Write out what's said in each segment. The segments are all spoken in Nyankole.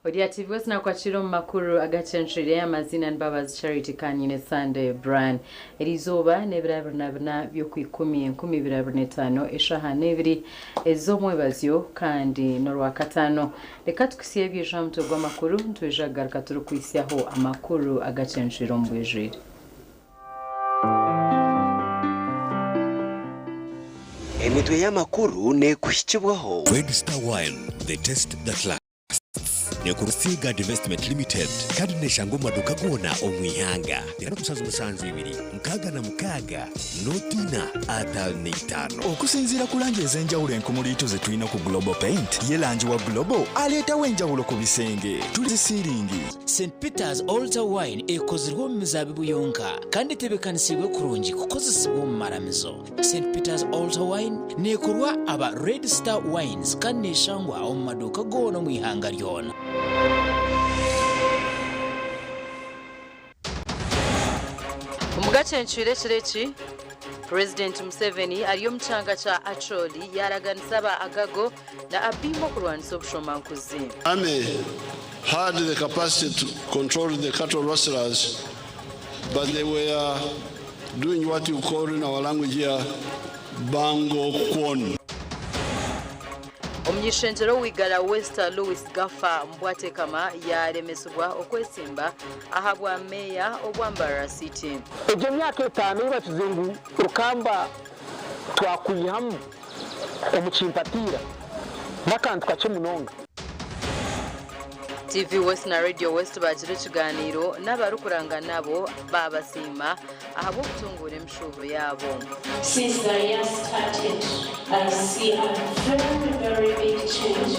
Ori TV West nakwakira omu makuru agacencwire amaziina ni Mbabazi Charity Kanyine Sunday Brian. Eriizooba n'ebiro 24 by'okwikumi 2025 eshaaha n'ebiri ez'omwebazyo kandi n'orwakataano. Reka tukutsye ebyija aha mutwe gw'amakuru nitwija kugaruka turikuhitsyaho amakuru agacencwire omu bwijwire. Emitwe y'amakuru neekuhikibwaho. Red Star Wine, the taste that lasts. Neekorwa Seaguard Investment Limited kandi neeshangwa omu maduuka goona omu ihanga. Teera 772 66 0 55. Okusinziira ku langi ez'enjawulo enkumuliitu ze tulina ku Global Paint, ye langi wa Global aleetawo enjawulo ku bisenge. Tuli zi siiringi. St Peter's Altar Wine ekozirwe omu mizaabibu yonka kandi etebeekanisiibwe kurungi kukozesibwa omu maramizo. St Peter's Altar Wine neekorwa aba Red Star Wines kandi neeshangwa omu maduuka goona omu ihanga ryona. Omugace encwire ekiro eki, Purezidenti Museveni ari omu kyanga kya Acholi yaaraganisa aba Agago na Abimu okurwanisa obushomankuzi. Army had the capacity to control the cattle rustlers, but they were doing what you call in our language here, bango kwon. Omuny'ishengyero w'Igara West Louis Gaffa Mbwatekamwa yaaremesibwa okwesimba ahabwa Meeya obwa Mbarara City. Egyo emyaka etaano ei bakize ngu Rukamba twakwihamu omu kimpatiira n'akantu kakye munonga. TV West na Radio West baagira ekigaaniiro n'abarikuranga nabo baabasiima ahabw'okutunguura emishuuburo yaabo. Since the year started, I see a very, very big change.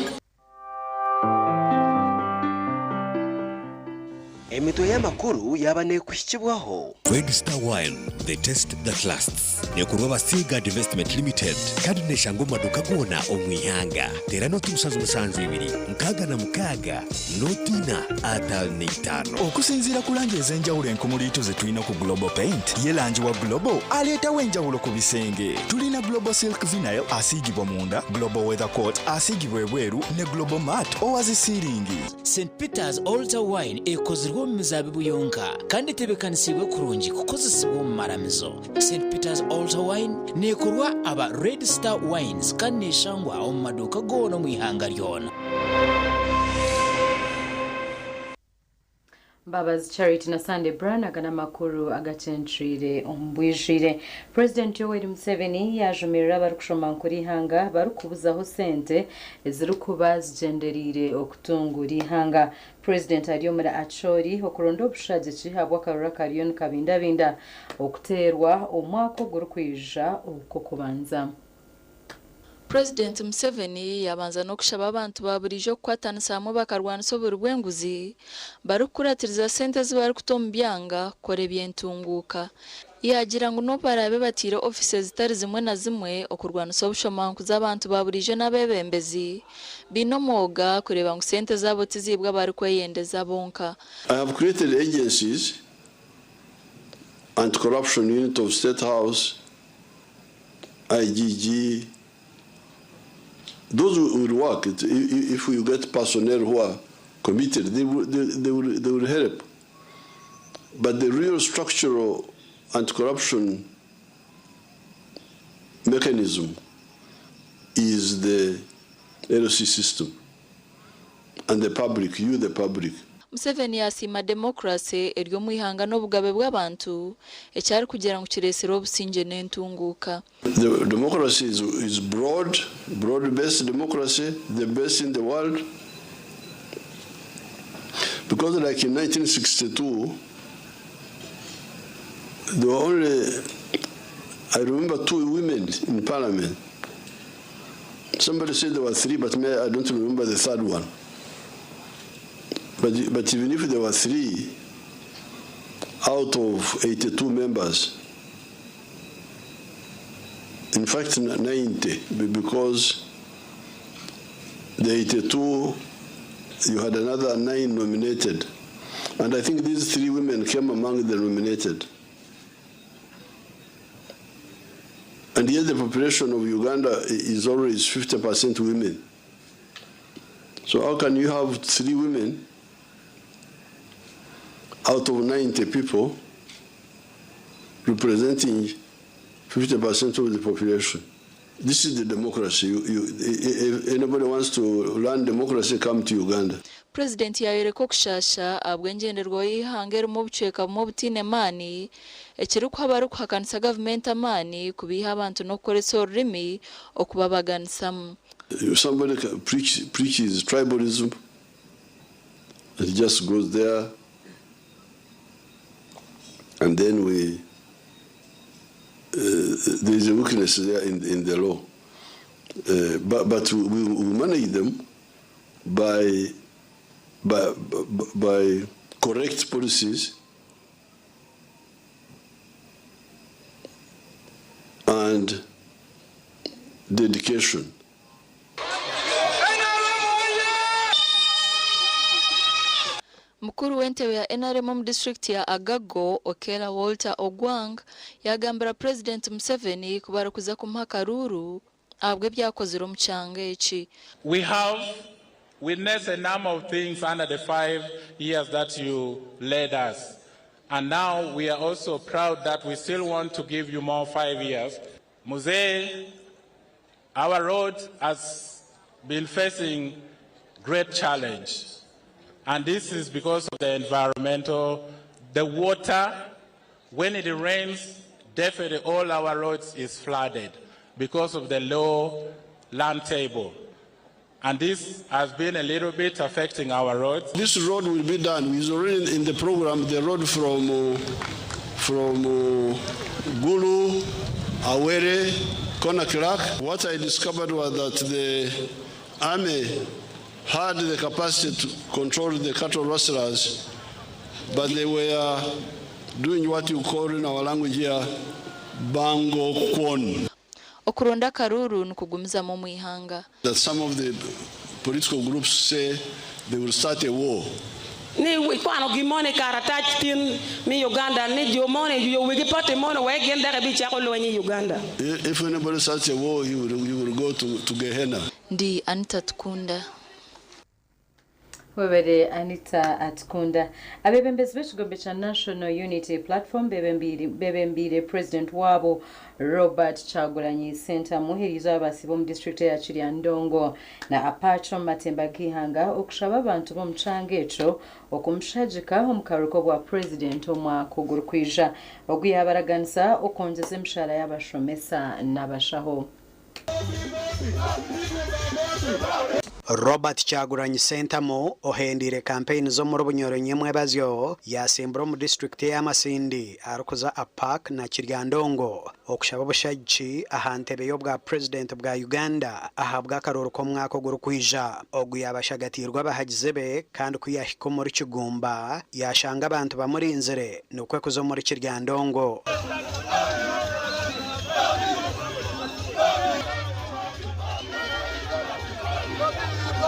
Emitwe y'amakuru yaaba neekuhikibwaho. Red Star Wine, the taste that lasts. Neekorwa aba Seaguard Investment Limited kandi neeshangwa omu maduuka goona omu ihanga. Teera 072 66 0 55. Okusinziira ku langi ez'enjawulo enkumuliitu ze tulina ku Global Paint, ye langi wa Global aleetawo enjawulo ku bisenge. Tulina Global Silk Vinyl asiigibwa munda, Global Weather Coat asiigibwa ebweru ne Global Mat owa zi siiringi. St Peter's Altar Wine ekozirwe omu mizaabibu yonka kandi etebeekanisiibwe kurungi kukozesibwa omu maramizo. St Peter's Altar Wine neekorwa aba Red Star Wines kandi neeshangwa omu maduuka goona omu ihanga ryona. Mbabazi Charity na Sunday Brian aga n'amakuru agacencwire omu bwijwire. Purezidenti Yoweri Museveni yaajumirira abarikushomankura eihanga barikubuzaho sente ezirikuba zigyendereire okutunguura eihanga. Purezidenti ari omuri Acholi okuronda obushagiki ahabw'akaruru akariyo nikabindabinda okuteerwa omwaka ogurikwija okw'okubanza. Purezidenti Museveni yabanza n'okushaba abantu ba buriijo kukwatanisa hamwe bakarwanisa oburi bw'enguzi barikukuratiriza sente ezi barikuta omu byanga kukora eby'entunguuka. Yaagira ngu n'obu baraabe bataire ofiisi ezitari zimwe na zimwe okurwanisa obushomankuzi abantu ba buriijo n'abeebembezi baine omwoga kureeba ngu sente zaabo tiziibwa abarikweyendeza bonka. I have created agencies, Anti-Corruption Unit of State House, IGG. Those will work. If you get personnel who are committed, they will help. But the real structural anti-corruption mechanism is the LC system and the public, you the public. Museveni yasiima demokurasi eri omu ihanga n'obugabe bw'abantu ekyarikugira ngu kireetsire obusingye n'entunguuka. The democracy is broad, broad-based democracy, the best in the world. Because like in 1962, there were only, I remember 2 women in parliament. Somebody said there were 3, but me, I don't remember the third one. But even if there were 3 out of 82 members, in fact 90, because the 82, you had another 9 nominated. And I think these three women came among the nominated. And yet the population of Uganda is always 50% women. So how can you have three women out of 90 people representing 50% of the population? This is the democracy. If anybody wants to learn democracy, come to Uganda. Purezidenti yaayoreka okushaasha ahabw'engyenderwaho y'eihanga erimu obucweka bumwe obutaine maani, ekirikuha abarikuhakanisa gavumenti amaani kubeiha abantu n'okukoresa orurimi okubabaganisamu. If somebody preaches tribalism, it just goes there, and then we there is a weakness there in the law. But we manage them by correct policies and dedication. Mukuru w'entebe ya NRM omu disiturikiti ya Agago, Okella Walter Ogwang yaagambira Purezidenti Museveni ku barikuza kumuha akaruuru ahabw'ebyakozire omu kyanga eki. We have witnessed a number of things under the 5 years that you led us. And now we are also proud that we still want to give you more 5 years. Mzee, our road has been facing great challenge. And this is because of the environmental, the water, when it rains, definitely all our roads is flooded because of the low land table. And this has been a little bit affecting our roads. This road will be done. It's already in the program, the road from Gulu, Awere, Konakirak. What I discovered was that the army had the capacity to control the cattle rustlers, but they were doing what you call in our language here, bango kwon. Okuronda akaruuru nikugumizamu omu ihanga. That some of the political groups say they will start a war. Ni kwano gimoni karatac tin mi Uganda ni jo moni yo wegi party mono we gin deke bi chako lweny i Uganda. If anybody starts a war, he will go to Gehenna. Ndi Anita Tukunda. Webere Anita Atukunda. Abebembezi b'ekigombe kya National Unity Platform bebembiire president waabo Robert Kyagulanyi Ssentamu eriizo abasiba omu disitulikiti eya Kiryandongo na Apacho mu matemba g'ihanga okushaba abantu b'omu kyanga ekyo okumushagika omu karuko bwa president omwaka ogurikwija ogu yabaraganisa okwongyeza emishahara y'abashomesa n'abashaho. Robert Kyagulanyi Ssentamu ohendiire kampeyini z'omuri Bunyoro nyemwebazyo yasimbura omu disitulikiti y'Amasindi arikuza Apac na Kiryandongo okushaba obushagiki aha ntebe y'obwa purezidenti bwa Uganda ahabw'akaruuru k'omwaka ogurikwija. Ogu yabashagatirwe abahagizi be kandi ku yahika omuri Kigumba yashanga abantu bamurinzire nikwo kuza omuri Kiryandongo.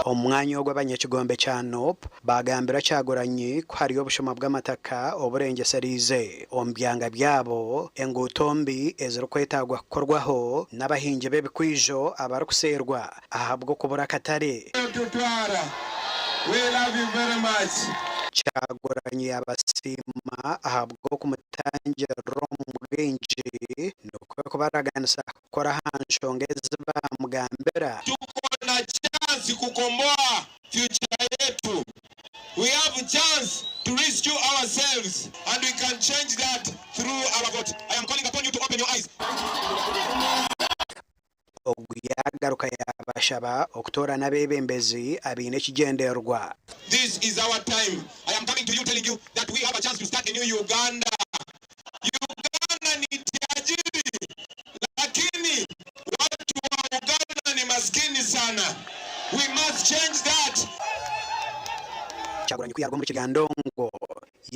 Omu mwanya ogwo abanyakigombe kya NUP bagambira Kyagulanyi ku hariyo obushuma bw'amataka oburengeseriize omu byanga byabo, enguuto mbi ezirikwetagwa kukorwaho n'abahingi b'ebikwijo abarikuseerwa ahabw'okubura akatare. Tutwara. We love you very much. Kyagulanyi yabasiima ahabw'okumutangirira omu bwingi nikwo kubaraganisa kukora aha nshonga ezi bamugambira. Tuko na chance kukomboa future yetu. We have a chance to rescue ourselves and we can change that through our vote. I am calling upon you to open your eyes. Ogu yagaruka yabashaba okutoorana abeebembezi abaine ekigyendererwa. This is our time. I am coming to you telling you that we have a chance to start a new Uganda. Uganda ni tajiri, lakini watu wa Uganda ni maskini sana. We must change that. Kyagulanyi kuyarwa omuri Kiryandongo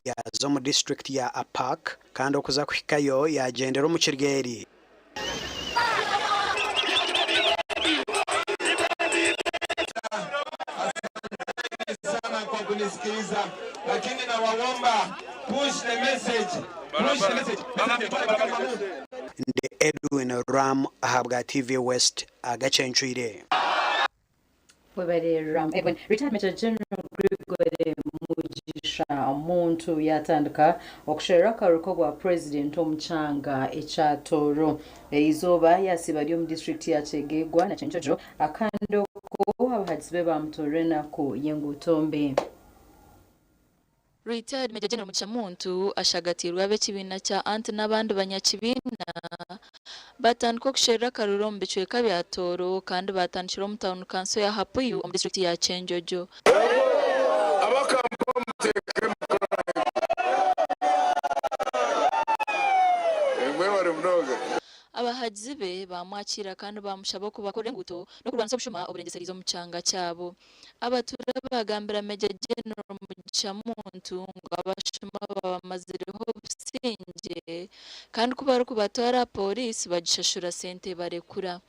yaza omu disitulikiti ya Apac kandi okuza kuhikayo yagyendera omu Kiryeri. Sana kwa kunisikiliza. Lakini nawaomba push the message. Push the message. Ndi Edwin Ram ahabwa TV West agacencwire. Webale Ram Edwin. Retired Major General Gregory Mugisha Muntu yatandika okusherura akaruru k'obwa purezidenti omu kyanga ekya Tooro. Eizooba yasiiba ari omu disiturikiti ya Kyegegwa na Kyenjojo akandi okwo abahagizi be bamutoorera enaku y'enguuto mbi. Retired Major General Mugisha Muntu ashagatiirwe ab'ekibiina kya Anti n'abandi banyakibiina batandika okusherura akaruru omu bicweka bya Tooro kandi batandikira omu tauni kanso ya Hapuyu omu disiturikiti ya Kyenjojo. Abahagizi be baamwakiira kandi baamushaba okubakorera enguuto n'okurwanisa obushuma oburengyesereize omu kyanga kyabo. Abatuura baagambira Major General Mugisha Muntu ngu abashuma babamazireho obusingye kandi ku barikubatwara aha pooriisi bagishashura sente ebarekura.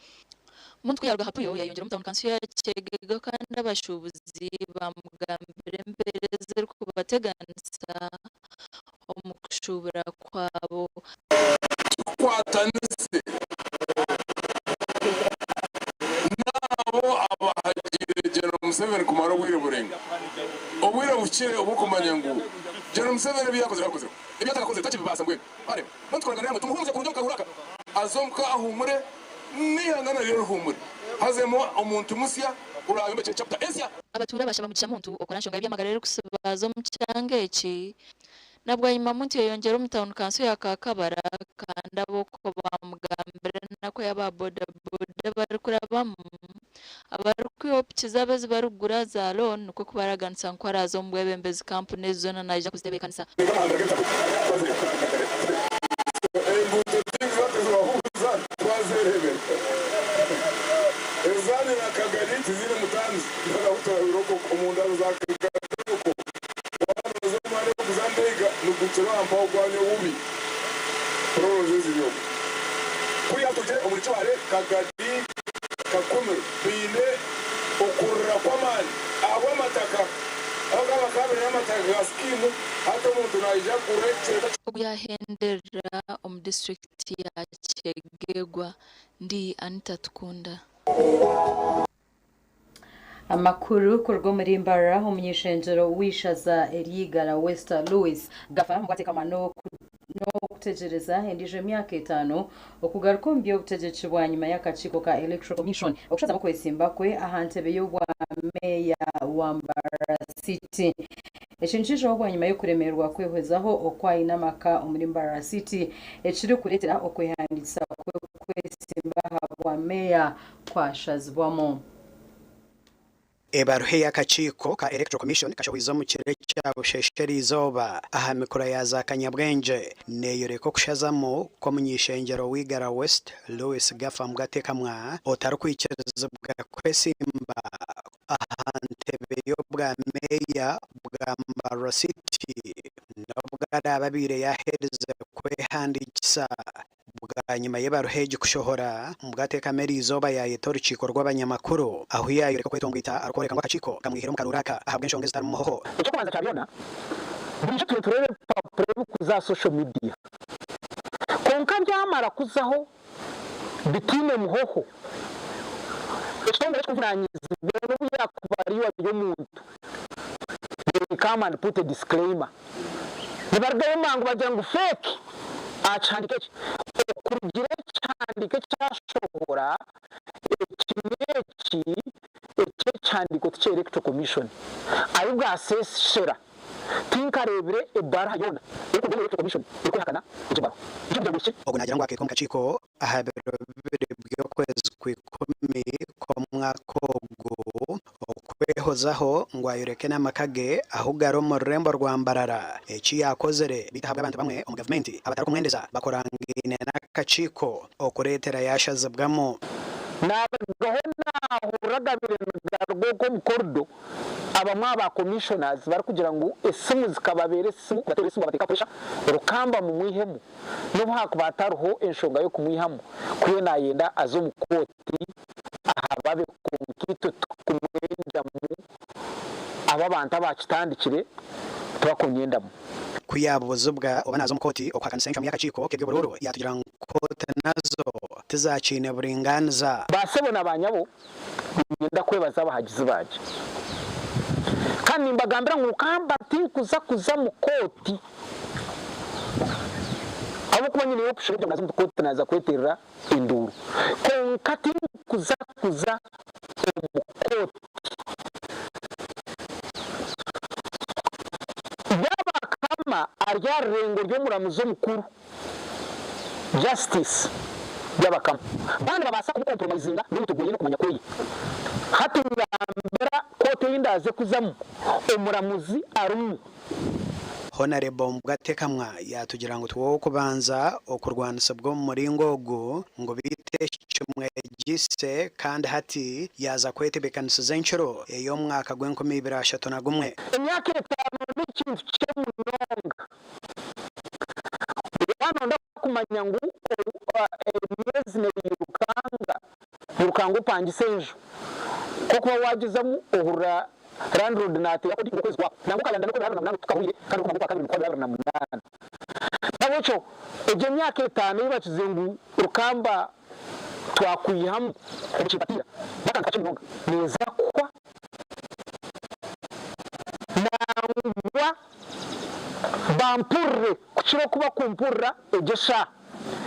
Muntu ku yaaruga Hapuyo yaayeyongyera omu tauni kanso ya Kyegegwa kandi abashuubuzi baamugambira embeera ezirikubateganisa omu kushuubura kwabo. Tukwatanise n'abo abahagiire General Museveni kumara obwire buraingwa. Obwire buhikire obw'okumanya ngu General Museveni ebi yakozire abikozire, ebi atakakozire takibibaasa mbwenu. Wareeba? Mbwenu tukoragane hamwe tumuhumuze kurungi omu kahuru aka, aze omuka ahuumure n'eihanga naryo rihuumure, hazemu omuntu musya oraayombekye chapter ensya. Abatuura bashaba Mugisha Muntu okora nshonga y'eby'amagara erikusibaza omu kyanga eki. Na bwanyima Muntu yayongyera omu tauni kanso ya Kakabara kandi ab'okwo baamugambira enaku ei aba bodaboda barikurabamu abarikwihaho piki zaabo ezi barikugura za loan nikwo kubaraganisa ngu ku araaze omu bwebembezi kampuni ezi zoona naija kuzitebeekanisa. Waanoza omwanya gw'okuza ndeiga nigukira aha mpaho gwanywa obubi. Proroza eziri okwo. Kuriya turugire omuri Kibaare, Kagadi, Kakumiro baine okurira kw'amaani ahabw'amataka. Aho gaba bakaba baine amataka ga sikiimu, hati omuntu naija kugura ekicweka. Ogu yahenderera omu disiturikiti ya Kyegegwa. Ndi Anita Tukunda. Amakuru kuruga omuri Mbarara, Omuny'ishengyero w'eishaza ery'Igara West Louis Gafa bwateekama n'okutegyereza endiijo emyaka etaano okugaruka omu by'obutegyeki bwanyima y'akakiiko ka Electoral Commission okushazamu okwesimba kwe aha ntebe y'obwa meeya wa Mbarara City. Eki nikiijaho bwanyima y'okuremererwa kwehwezaho oku aine amaka omuri Mbarara City ekirikureetera okwehandiikisa kwe kwesimba aha bwa meeya kwashazibwamu. Ebaruha ey'akakiiko ka Electoral Commission kashohoize omu kiro ekya busheesha eriizooba aha mikura ya za kanyabwengye neeyoreka okushazamu kw'omuny'ishengyero w'Igara West, Louis Gaffa Mbwatekamwa otarikwikirizibwa kwesimba aha ntebe y'obwa meeya bwa Mbarara City n'obu araabe abaire yaaherize kwehandiikisa. Bwanyima y'ebaruha egi kushohora, Mbwatekamwa eriizooba yaayeta orukiiko rw'abanyamakuru ahu yaayoreka okwetongwita arikworeka ngu akakiiko kamwihire omu karuuru aka ahabw'enshonga ezitarimu muhoho. Eky'okubanza kya byona, burijo turiyo nitureeba ebipapura ebirikuza aha social media kwonka byamara kuzaho bitaine muhoho, ekitongore ekirikuvunanyizibwa n'obu yaakuba ari omuntu, they come and put a disclaimer. Nibarugayo mangu bagira ngu fake aha kihandiiko eki. Okurugira ekihandiiko ekyashohora eki n'eki, eki ekihandiiko ti kya Electoral Commission. Ahi bwaseseshera tinkareebire ebaruha yoona erikuruga omu Electoral Commission erikwehakana egyo baruha. Nikyo kugira ngu ehikire. Ogu naagira ngu akeetwa omu kakiiko aha biro bibiri by'okwezi kw'ikumi kw'omwaka ogu okwehozaho ngu ayoreke n'amaka ge ahu gari omu rurembo rwa Mbarara. Eki yaakozire beitu ahabw'abantu bamwe omu gavumenti abatarikumwendeza bakorangaine n'akakiiko okureetera yaashazibwamu. Naarugaho naahurira agabaire nigaruga okwo omu korido Abamwe aha ba commissioners barikugira ngu esimu zikababeera esimu kubateera esimu babateeka pressure Rukamba mumwihemu nobu hakuba hatariho enshonga yokumwihamu kuriyo nayenda aze omu kooti ahababe kwonka itwe tukumwendamu abo abantu abakitandikire Tibakunyendamu. Ku yaabuuzibwa oba naaza omu kooti okuhakanisa encwamu y'akakiiko k'eby'oburuuru, yaatugira ngu kooti nazo tizakiine buringaaniza. Ba sebo na ba nyabo, niinyenda kwebaza abahagizi bangye. Kandi nimbagambira ngu Rukamba tinkuza kuza mu kooti ahabw'okuba nyineyo option kugira ngu naaza omu kooti naaza kweterera enduuru. Kwonka tinkuza kuza omu kooti. Byabakama ari aha rurengo ry'omuramuzi omukuru, Justice Byabakama. Baaba nibabaasa kumukompromayizinga n'omutwe gweye n'okumanya kweye. Hati ngambira kooti ei ndaaze kuzamu omuramuzi arimu. Honarebo Mbwatekamwa yaatugira ngu tiw'okubanza okurwanisibwa omu muringo ogu ngu beitu eki kimwegyise kandi hati yaaza kwetebeekanisiza enkiro ey'omwaka gw'enkumi ibiri ashatu na gumwe. Emyaka etaano n'ekintu kikye munonga. Waaba nooyenda kumanya ngu emyezi neeyirukanga, yirukanga opangise enju. Ku orikuba waagizamu ohurira Landlord naateera kodi ngu okwezi kwahwa. Nangwa okayanda n'okwezi 28 tukahwire kandi orikumanya ngu okwakabiri nikuhwa 28. N'ahabw'ekyo egyo emyaka etaano ei bakize ngu Rukamba twakwihamu omu kimpatiira n'akantu kakye munonga neeza kuhwa. Nangwa bampurire kukira oku bakumpurira egyo eshaaha.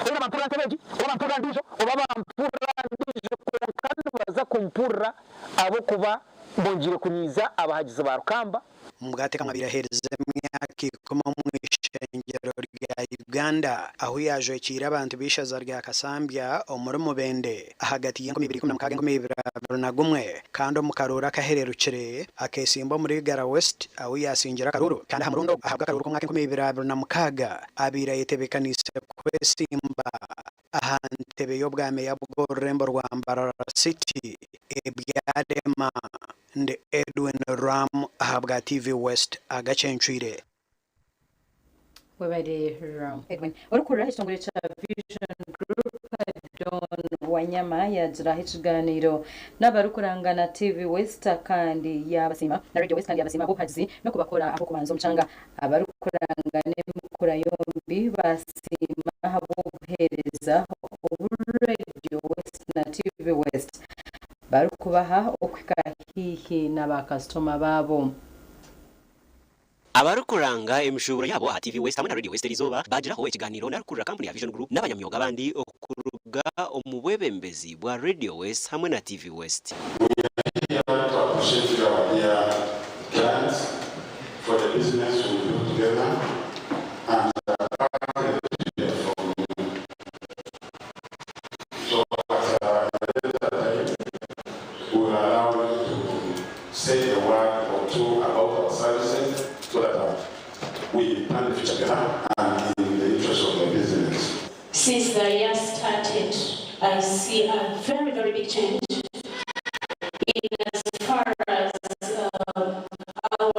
Oba bampurira ntebe egi, oba bampurira ndiijo, oba bampurira ndiijo kwonka nibaza kumpurira ahabw'okuba Mbongyeire kunyiiza abahagizi ba Rukamba. Mbwatekamwa abaire aheerize emyaka ikumi omu ishengyero rya Uganda ahu yaajwekiire abantu b'eishaza rya Kasambya omuri Mubende ahagati y'enkumi ibiri ikumi na mukaaga enkumi ibiri abiri na gumwe kandi omu karuuru akahererukire akeesimba omuri Igara West ahu yaasingira akaruuru kandi aha murundi ogu ahabwa akaruuru k'omwaka enkumi ibiri abiri na mukaaga abaire ayetebeekaniise kwesimba aha ntebe y'obwameeya bw'orurembo rwa Mbarara City ebyarema. Ndi Edwin Ram ahabwa TV West agacencwire. Webare Ram Edwin. Orikurira ekitongore kya Vision Group Don Wanyama yagiraho ekiganiro n'abarikurangana TV West kandi yabasiima na Radio West kandi yabasiima ahabw'obuhagizi n'okubakora ah'okubanza omu kyanga. Abarikurangana emikura yombi basiima ahabw'obuheereza obu Radio West na TV West barikubaha okuhika haihi na baakasitoma baabo. Abarikuranga emishuuburo yaabo aha TV West hamwe na Radio West eriizooba baagiraho ekigaaniiro n'arikukurira kampuni ya Vision Group n'abanyamyoga abandi okuruga omu bwebembezi bwa Radio West hamwe na TV West. We are here to appreciate our dear clients for the business we do together and the package from you. So at a later time, we will allow you to say a word or two about our services so that we plan the future together and in the interest of the business. Since the year started, I see a very, very big change in as far as our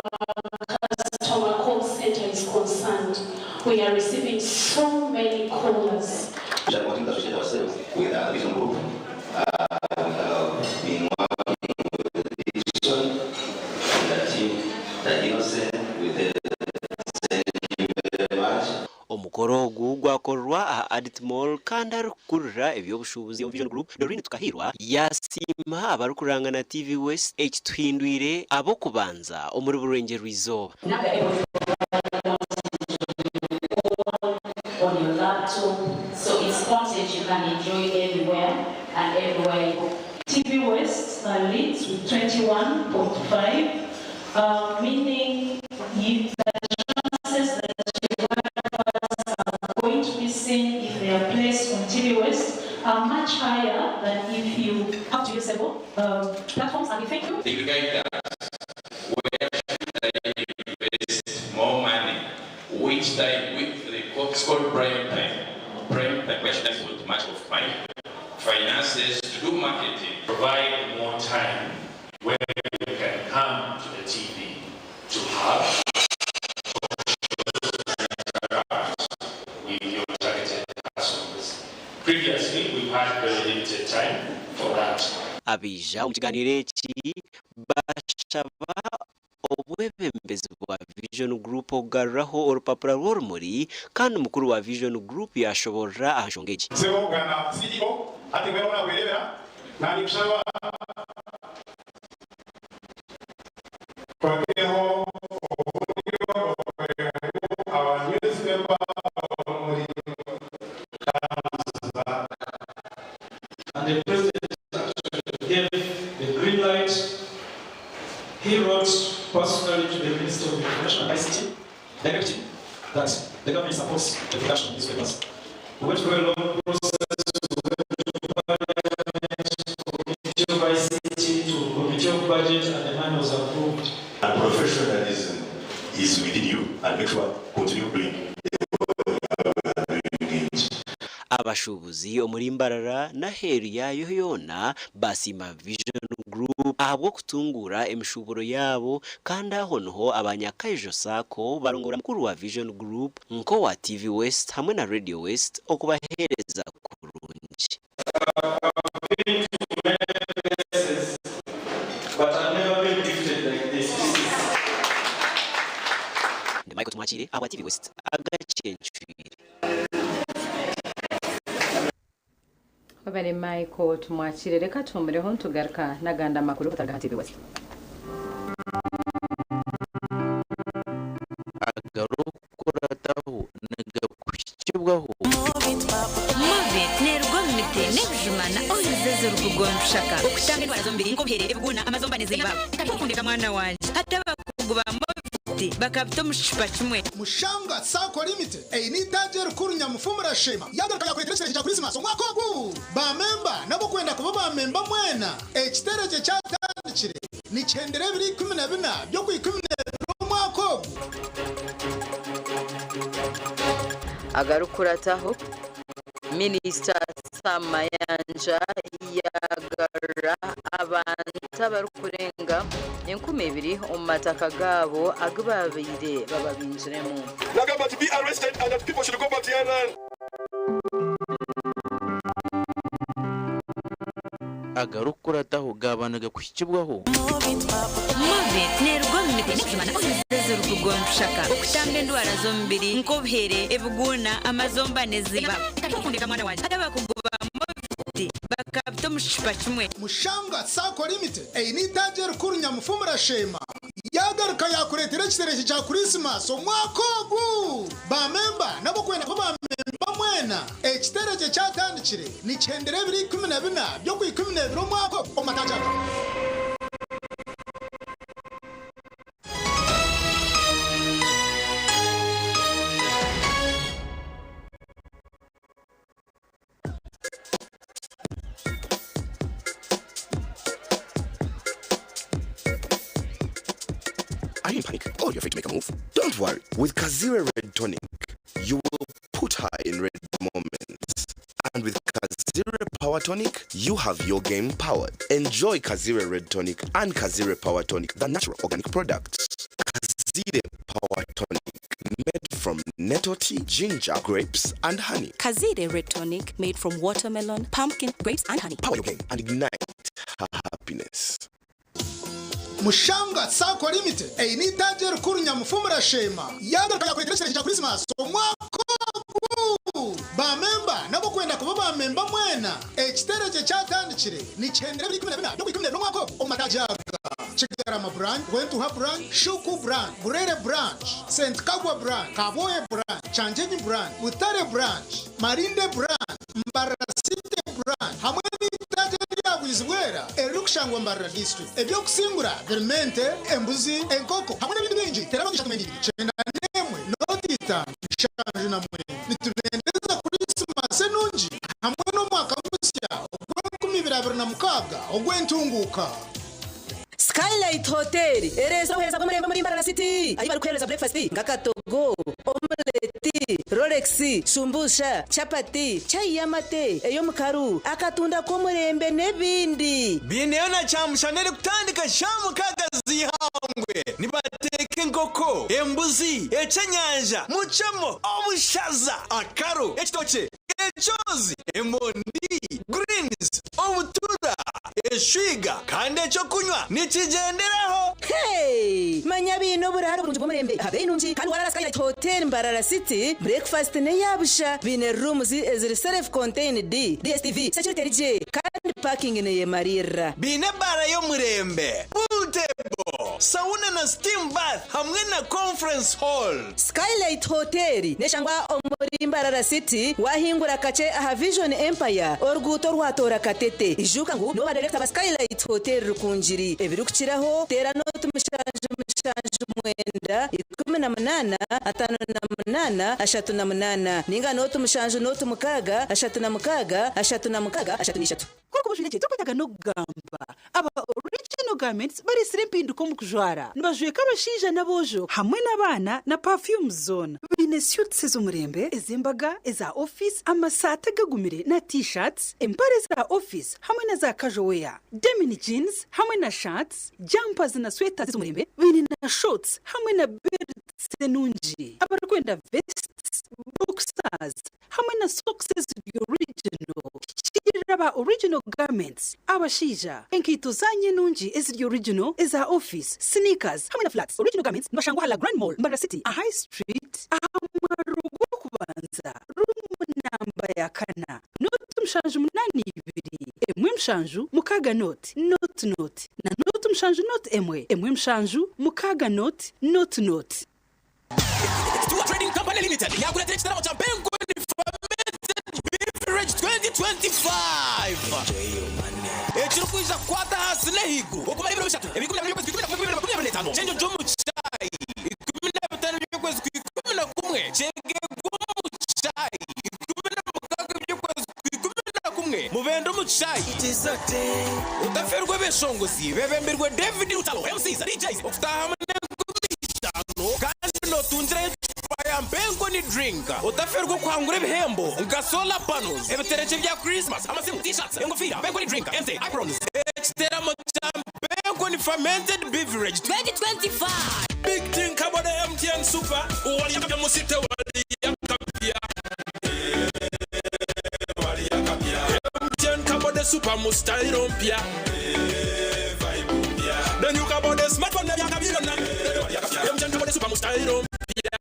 customer call center is concerned. We are receiving so many callers. We shall continue to associate ourselves with the Vision Group. We have been working with Dixon and the team, the Innocent, with the thank you very much. Omukoro ogu gwakorerwa aha Adit Mall kandi arikukurira eby'obushuubuzi omu Vision Group, Doreen Tukahirwa yaasiima abarikurangana TV West ekituhindwire ab'okubanza omuri Burengyerwa-izooba. On your laptop, so it's content you can enjoy anywhere and everywhere you go. TV West leads with 21.5, meaning the chances that your adverts are going to be seen if they are placed on TV West are much higher than if you have to use several platforms. And we thank you. They will guide us. Where should I invest more money? Which time? Which, it's called prime time. Prime time, where should I put much of my finances to do marketing? Provide more time where you can come to the TV to have interact with your targeted customers. Previously, we've had very limited time for that. Abaija omu kiganiro eki bashaba obwebembezi bwa Vision Group okugaruraho orupapura rw'orumuri kandi mukuru wa Vision Group yashoborora aha nshonga egi. Sebo bwana CEO, hati mbwenu obu naakwerebera, naanye ninkushaba oteho oburyo bw'okureeba ngu our newspaper Orumuri comes back. And the president actually gave the green light. He wrote personally to the Minister of Information and ICT, directing that the government supports the production of newspapers. We went through a long process. We went to Parliament, Committee of ICT, to Committee of Budget, and the money was approved. And professionalism is within you, and make sure continue doing it. Abashuubuzi omuri Mbarara n'aheeru yaayo yoona baasiima Vision Group ahabw'okutunguura emishuuburo yaabo kandi aho niho abanyakaijo Sacco barongora mukuru wa Vision Group nk'owa TV West hamwe na Radio West okubaheereza kurungi. I've been to many places, but I've never been gifted like this. This is Ndi Michael Tumwakiire ahabwa TV West agacencwire. Webale Michael Tumwakiire reka tuhumureho nitugaruka n'agandi amakuru kutaruga aha TV West. Agarikukurataho nigakuhikibwaho. Movit neeruga omu miti n'ebijuma na oils ezirikuruga omu bishaka okutanga endwara z'omubiri nk'obuhere, ebiguuna, amazomba n'ezindi. Kundeka mwana wangye. Hati abakugu ba Movit bakabita omu kicupa kimwe. Mushanga Sacco Limited eine itaagi erikuru Nyamufumurashema yagaruka yakureetera ekitereke kya Kurisimasi omwaka ogu. Ba memba n'ab'okwenda kuba ba memba mwena, ekitereke kyatandikire nikihendera ebiro 14 by'okwikumi n'ebiri omwaka ogu. Agarikukurataho Minisita Sam Mayanja yagarura abantu abarikurenga 2000 omu mataka gaabo agu babaire bababingiremu. Nagamba to be arrested and that people should go back to their land. Agarikukurataho gaaba nigakuhikibwaho. Movit neeruga omu miti n'ebijuma na oils ezirikuruga omu bishaka okutanga endwara z'omubiri nk'obuhere, ebiguuna, amazomba n'ezindi. Kundeka mwana wangye. Hati abakugu ba Movit bakabita omu kicupa kimwe. Mushanga Sacco Limited eine itaagi erikuru Nyamufumurashema yagaruka yakureetera ekitereke kya Kurisimasi omwaka ogu. Ba memba n'ab'okwenda kuba ba memba mwena, ekitereke kyatandikire nikihendera ebiro 14 by'okwikumi n'ebiri omwaka ogu omu mataagi aga. Are you in panic or you're afraid to make a move? Don't worry. With Kazire Red Tonic, you will put her in red moments. And with Kazire Power Tonic, you have your game powered. Enjoy Kazire Red Tonic and Kazire Power Tonic, the natural organic products. Kazire Power Tonic, made from nettle tea, ginger, grapes, and honey. Kazire Red Tonic, made from watermelon, pumpkin, grapes, and honey. Power your game and ignite her happiness. Mushanga Sacco Limited eine itaagi erikuru Nyamufumurashema yagaruka yakureetera ekitereke kya Kurisimasi omwaka ogu. Ba memba n'ab'okwenda kuba ba memba mwena, ekitereke kyatandikire nikihendera ebiro 14 by'okwikumi n'ebiri omwaka ogu omu mataagi aga: Kigarama Branch, Rwentuha Branch, Shuku Branch, Burere Branch, St Kagwa Branch, Kaboye Branch, Kyanjenyi Branch, Butare Branch, Marinde Branch, Mbarara City Branch hamwe n'itaagi erya Bwizibwera erikushangwa Mbarara District. Ebyokusingura birimente, embuzi, enkoko hamwe n'ebindi bingi. Tera 32 91 0 5 79. Nitubendeza Kurisimasi enungi hamwe n'omwaka musya ogw'e2026 ogw'entunguka. Skylight Hotel ereza obuheereza bw'omurembe muri Mbarara City ahi barikuheereza breakfast nk'akatogo, omelette, rolex, shumbusha, chapati, chai y'amate, ey'omukaru, akatunda k'omurembe n'ebindi. Biineyo na kyamushana erikutandika 6:00 z'eihangwe. Nibateeka enkoko, embuzi, ekyenyanja, mucemo, obushaza, akaro, ekitookye, ekyozi, emondi, greens, obutura. Eshwiga kandi eky'okunywa nikigyenderaho. Hey! Manya biine oburaro burungi bw'omurembe aha beeyi nungi kandi warara Skylight Hotel Mbarara City, breakfast n'eya busha. Biine rooms eziri self contained, DSTV, security eri gye kandi parking neyemariirira. Biine ebaara y'omurembe, pool table, sauna na steam bath hamwe na conference hall. Skylight Hotel neshangwa omuri Mbarara City wahingura kakye aha Vision Empire oruguuto orwatoora Katete. Ijuka ngu nibo ba director ba Skylight Hotel Rukungiri. Ebirikukiraho teera nooti 79 18 58 38 ninga nooti 7 nooti 6 36 36 33. Nk'oku bujwire gye turikwetaaga n'okugamba, aba Original Garments bareetsire empinduka omu kujwara. Nibajweka abashaija n'aboojo hamwe n'abaana na perfumes zoona. Baine suits ez'omurembe, ez'embaga, eza ofiisi, amasaati agagumire na T-shirts, empare za ofiisi hamwe na za casual wear, denim jeans hamwe na shirts, jumpers na sweaters ez'omurembe. Baine na shorts hamwe na belts enungi. Abarikwenda vests, boxers hamwe na socks eziri original. Hikiirira aba Original Garments, abashaija, enkaito zaanyu enungi eziri original, eza ofiisi, sneakers hamwe na flats. Original Garments nibashangwa aha La Grande Mall, Mbarara City, aha High Street, aha mwaro gw'okubanza, ruumu namba ya kana, nooti 782, 1 7 6 nooti, nooti nooti, na nooti 7 nooti 1, 1 7 6 nooti, nooti nooti. Stuart Trading Company Limited yakureetera ekitaramo kya Bengoni Fermented Beverage 2025 ekirikwija kukwata ahansi n'ahaiguru okumara ebiro bishatu, ebiro 12 by'okwezi kwa 11 2025, kyenjo gy'omu kyayi, 15 by'okwezi kwa 11, kyegegwa omu kyayi, 16 by'okwezi kwa 11, mubende omu kyayi. Otaferwa ebeshongozi bebembirwe David Lutalo, MCs, DJs, okutaahamu n'enkumi 5 kandi notungirayo ecupa ya Mpenkoni Drink. Otaferwa okuhangura ebihembo nka solar panels, ebiterekye bya Christmas, amasimu, T-shirts, engofiira, Mpenkoni Drink, ente, aprons. Ekiteramo kya Mpenkoni Fermented Beverage 2025. Big Thing Kabode MTN Super Walya Musite Walya Kapya MTN Kabode Super mu style mpya The new Kabode smartphone ebyaka byona MTN Kabode Super mu style mpya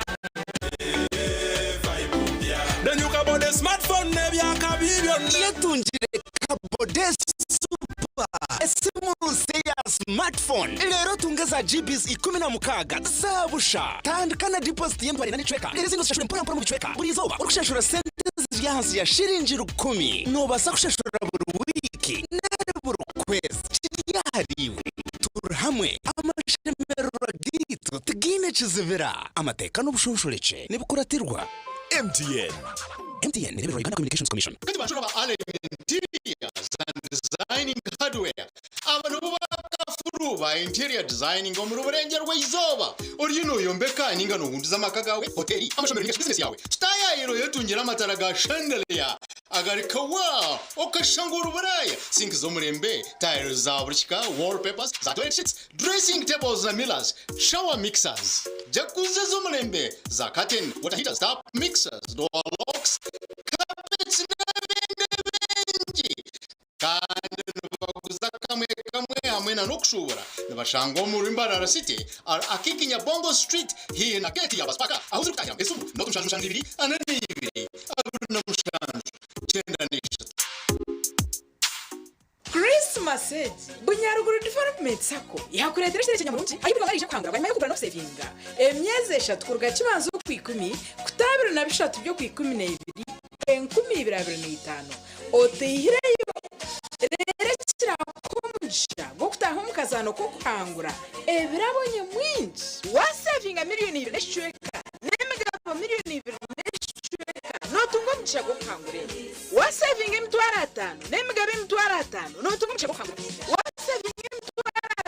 The new Kabode smartphone ebyaka byona Yetungire Kabode Super, esimu nsya eya smartphone reero otunge za GBs 16 za busha. Tandika na deposit y'emitwaro ena n'ekicweka reero ezindi ozishashure mpora mpora omu bicweka. Buri izooba orikushashura sente eziri ahansi ya shiringi rukumi, noobaasa kushashura buri wiiki nari buri kwezi. Kiri ahariiwe. Turi hamwe, amashemererwa gaitu tigaine kizibira. Amateeka n'obushonshorekye nibikuratirwa. MTN. MTN nereebererwa Uganda Communications Commission. Kati bashura ba Allen Interiors and Designing Hardware aba nibo bakafuru ba interior designing omuri Burengyerwa-izooba. Oriyo noyombeka ninga nohunduza amaka gaawe, hoteri, amashomero ninga shi bizinesi yaawe, tutaayaayire oyetungire amatara ga chandelier agari kawa okashusha ngu ori Buraaya, sinki z'omurembe, tiles za buri kika, wallpapers, za toilet sheets, dressing tables na mirrors, shower mixers, jacuzzi z'omurembe, za curtain, water heaters, tap mixers, door locks, carpets n'ebindi bingi. Kandi nibaguza kamwe kamwe hamwe na n'okushuubura. Nibashangwa omuri Mbarara City, Akiiki Nyabongo Street haihi na geeti ya Basipaka ahu zirikutahiramu esimu nooti 7 7 2 42 27 93. Christmas egi, Bunyaruguru Development Sacco yakureetera ekitebe ky'enyamurungi ahi buri omwe araija kuhangura bwanyima y'okugura n'okusevinga emyezi eshatu kuruga Kibanza Okwikumi kuta 23 by'Okwikuminaibiri 2025 oteihireyo reero ekiraakuha omugisha gw'okutaaha omu kazaano k'okuhangura ebirabo nyamwingi. Waasevinga miriyoni ibiri n'ekicweka n'emigabo miriyoni ibiri n'ekicweka nootunga omugisha gw'okuhangura ente. Waasevinga 500,000 n'emigabo 500,000 nootunga omugisha gw'okuhangura empiiha. Waasevinga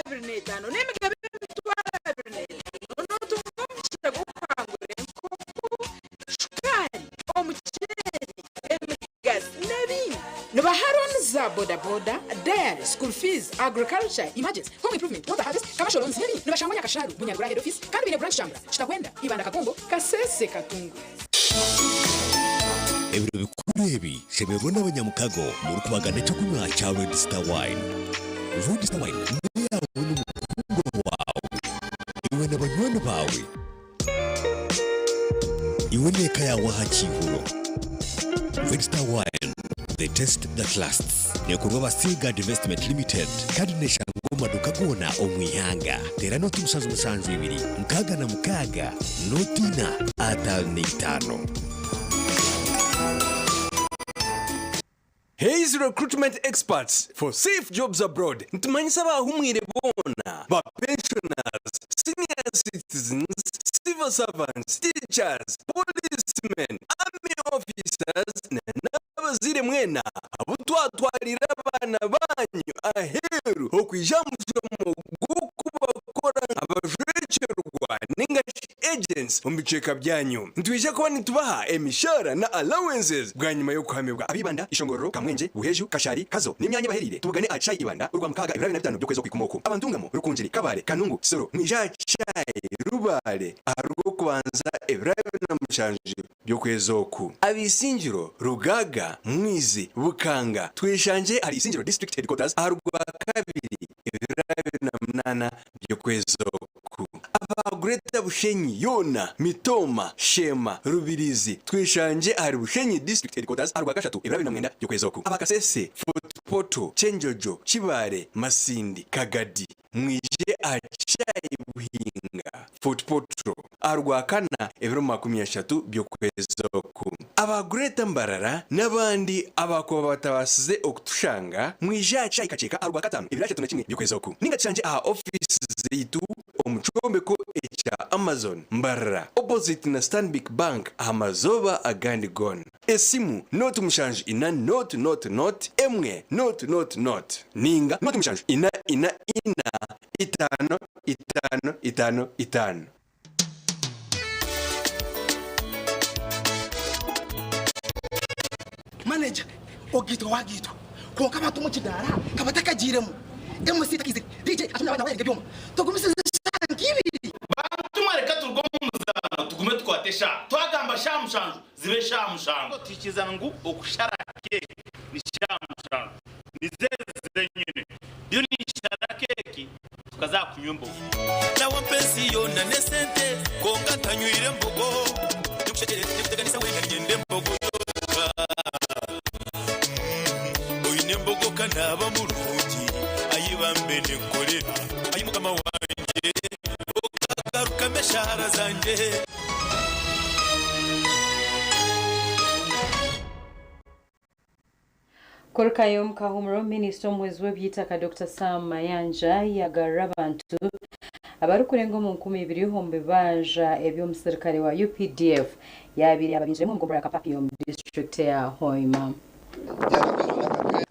25,000 n'emigabo 25,000 nootunga omugisha gw'okuhangura enkoko, shukaari, omuceeri, emigazi n'ebindi. Nibaha looni za bodaboda, dairy, school fees, agriculture, emergency, home improvement, water harvest, commercial loans n'ebindi. Nibashangwa Nyakasharu, Bunyaruguru Head Office kandi baine branch Kyambura, Kitagwenda, Ibanda Kagongo, Kasese Katungu. Ebiro bikuru ebi, shemererwa n'abanyamukago murikubagana eky'okunywa kya Red Star Wine. Red Star Wine n'eyaawe n'omukundwa waawe, iwe na banywani baawe, iwe n'eka yaawe aha kiihuro. Red Star Wine, the taste that lasts. Neekorwa aba Seaguard Investment Limited kandi neeshangwa omu maduuka goona omu ihanga. Teera nooti 772 66 nooti ina 55. Hays Recruitment Experts for Safe Jobs Abroad nitumanyisa abahumwire boona, ba pensioners, senior citizens, civil servants, teachers, policemen, army officers na n'abazaire mwena abu twatwariire abaana banyu aheeru okwija aha mushomo gw'okubakora abajwekyerwa ninga shi agents omu bicweka byanyu. Nitwija kuba nitubaha emishaara na allowances bwanyima y'okuhamibwa. Ab'Ibanda, Ishongororo, Kamwengye, Buheju, Kashari, Kazo n'emyanya ebahereire tubugane aha Kishaayi Ibanda Orwamukaaga ebiro 25 by'okwezi okwikumi oku. Aba Ntungamo, Rukungiri, Kabale, Kanungu, Kisoro mwije aha Kishaayi Rubale aha Rwokubanza ebiro 27 by'okwezi oku. Ab'Isingiro, Rugaaga, Mwizi, Bukanga tweshangye ahari Isingiro District Headquarters aha Rwakabiri ebiro 28 by'okwezi oku. Aba Greater Bushenyi yoona, Mitooma, Sheema, Rubirizi, tweshangye ahari Bushenyi District Headquarters aha Rwakashatu ebiro 29 by'okwezi oku. Aba Kasese, Fort Portal, Kyenjojo, Kibaale, Masindi, Kagadi, mwije aha Kishaayi Buhinga, Fort Portal, aha Rwakana ebiro 30 by'okwezi oku. Aba Greater Mbarara n'abandi abaakuba batabaasize okutushanga, mwije aha Kishaayi Kakyeka aha Rwakataano ebiro 31 by'okwezi oku. Ninga tushangye aha ofiisi zaitu omu kyombeko ekya Amazon, Mbarara, opposite na Stanbic Bank aha mazooba agandi goona. Esimu, nooti 7 4 0 0 0 1 0 0 0 ninga nooti 7 4 4 4 5 5 5 5. Manager, Ogaitwa wagaitwa kwonka abantu omu kidaara ka batakagiiremu. MC takaizire, DJ atumire abaana wayaringa ebyoma. Tugumisirize eshaaha nk'ibiri. Bantu mwe reka turuge omu muzaano tugume tukwate eshaaha. Twagamba shaaha mushanju zibe shaaha mushanju. Tuhikirizana ngu okushara keeki ni shaaha mushanju. Nizo ezi zenyine. Ndiyo ninshara keeki tukaza aha kunywa embogo. Nawampa ensi yoona n'esente kwonka ntanywire mbogo. Nikushegyere nikuteganisa weena niinyenda embogo yonka. Oine embogo ka naaba murungi ayi bambe nenkorera ayi mukama wangye okagarukamu eshaara zangye. Kurukayo omu kahumuro, Minisita omuhwezi w'eby'eitaka Dokita Sam Mayanja yagarura abantu abarikurenga omu 2000 omu bibanja ebi omusirikare wa UPDF yaabaire yaababingiremu omu gombolola ya Kapapio omu disiturikiti eya Hoima.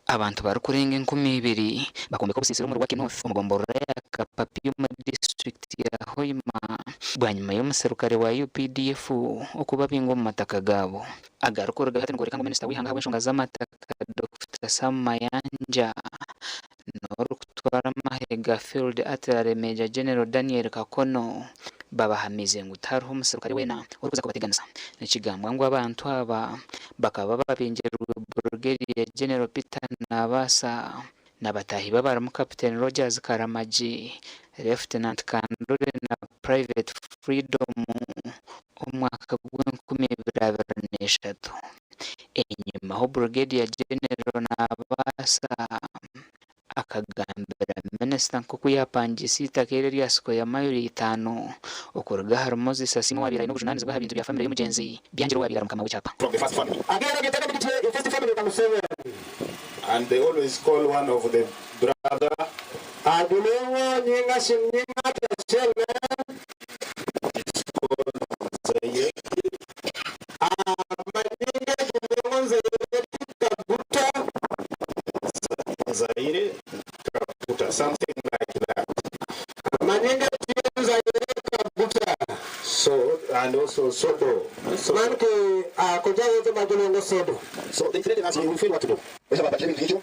Abantu barikurenga 2000 bakombeka obusiisira omuri Waki North omu gomborora ya Kapapio omu disiturikiti ya Hoima bwanyima y'omuserukare wa UPDF okubabinga omu mataka gaabo. Agarikuruga hati nigoreka ngu Minisita w'eihanga ahabw'enshonga z'amataka Dokita Sam Mayanja n'orikutwara amahe ga Field Artillery Major General Daniel Kakono babahamize ngu tihariho omuserukare weena orikuza kubateganisa. Nikigambwa ngu abantu aba bakaba babingirwe Brigadier General Peter Nabaasa na bataahi be abarimu Captain Rogers Karamagi, Lieutenant Kandure na Private Freedom omu mwaka gw'enkumi ibiri abiri n'eshatu. Enyimaho Brigadier General Nabaasa akagambira minisita nk'oku yaapangiise eitaka eri erya sikoya mayiro itaano okuruga ahari Moses Asiimwe owaabaire aine obujunaanizibwa aha bintu bya famire y'omugyenzi Byangire owaabaire ari mukama w'ekyapa. And they always call one of the brother. Zaire Kaputa, something like that. So, and also Sodo. So, so they threaten us, we feel what to do. Bakaba bapakira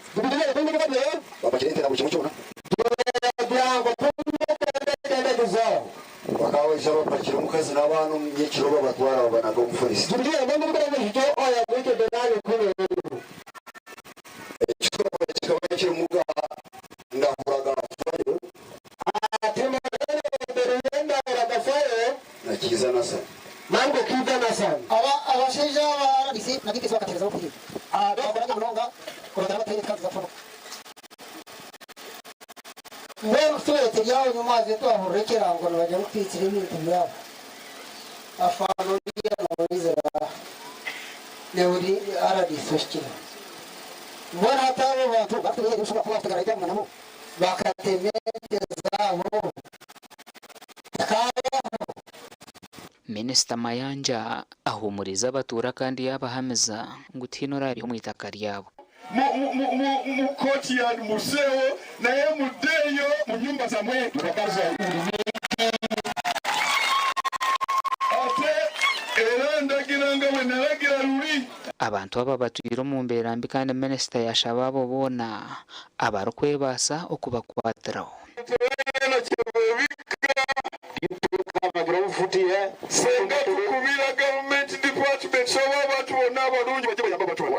omukazi n'abaana omu nyekiro babatwara babanaga omu forest. Ekikaba kirimu ndahura. RDC na DPC bakaterezaho kuhira. Twakoraga munonga kubatara bataire tukanziza kufonoka. Mbwenu kutubaire turi aho nyomwazyo twahurira ekirango nibagira ngu twitsire ebintu byabo. Afande oriya noizira aha newe ori RDC ohikireho. Mbwenu hati abo bantu barikutubeihera ebishuba ku bakutugarura twaguma nabo bakatema ente zaabo tikabaho. Minisita Mayanja ahuumuriize abatuura kandi yaabahamiza ngu tihaine oraarya omu itaka ryabo. Mu courtyard museewo naye muddeeyo mu nyumba zammwe. Ate era ndagira nga bwe nalagira luli. Abantu aba batwire omu mbeera mbi kandi minisita yaashaba abo boona abarikwebaasa okubakwatiraho. Senga tukubira gavumenti departments oba abantu bonna abalungi bajje bayambe abantu bano.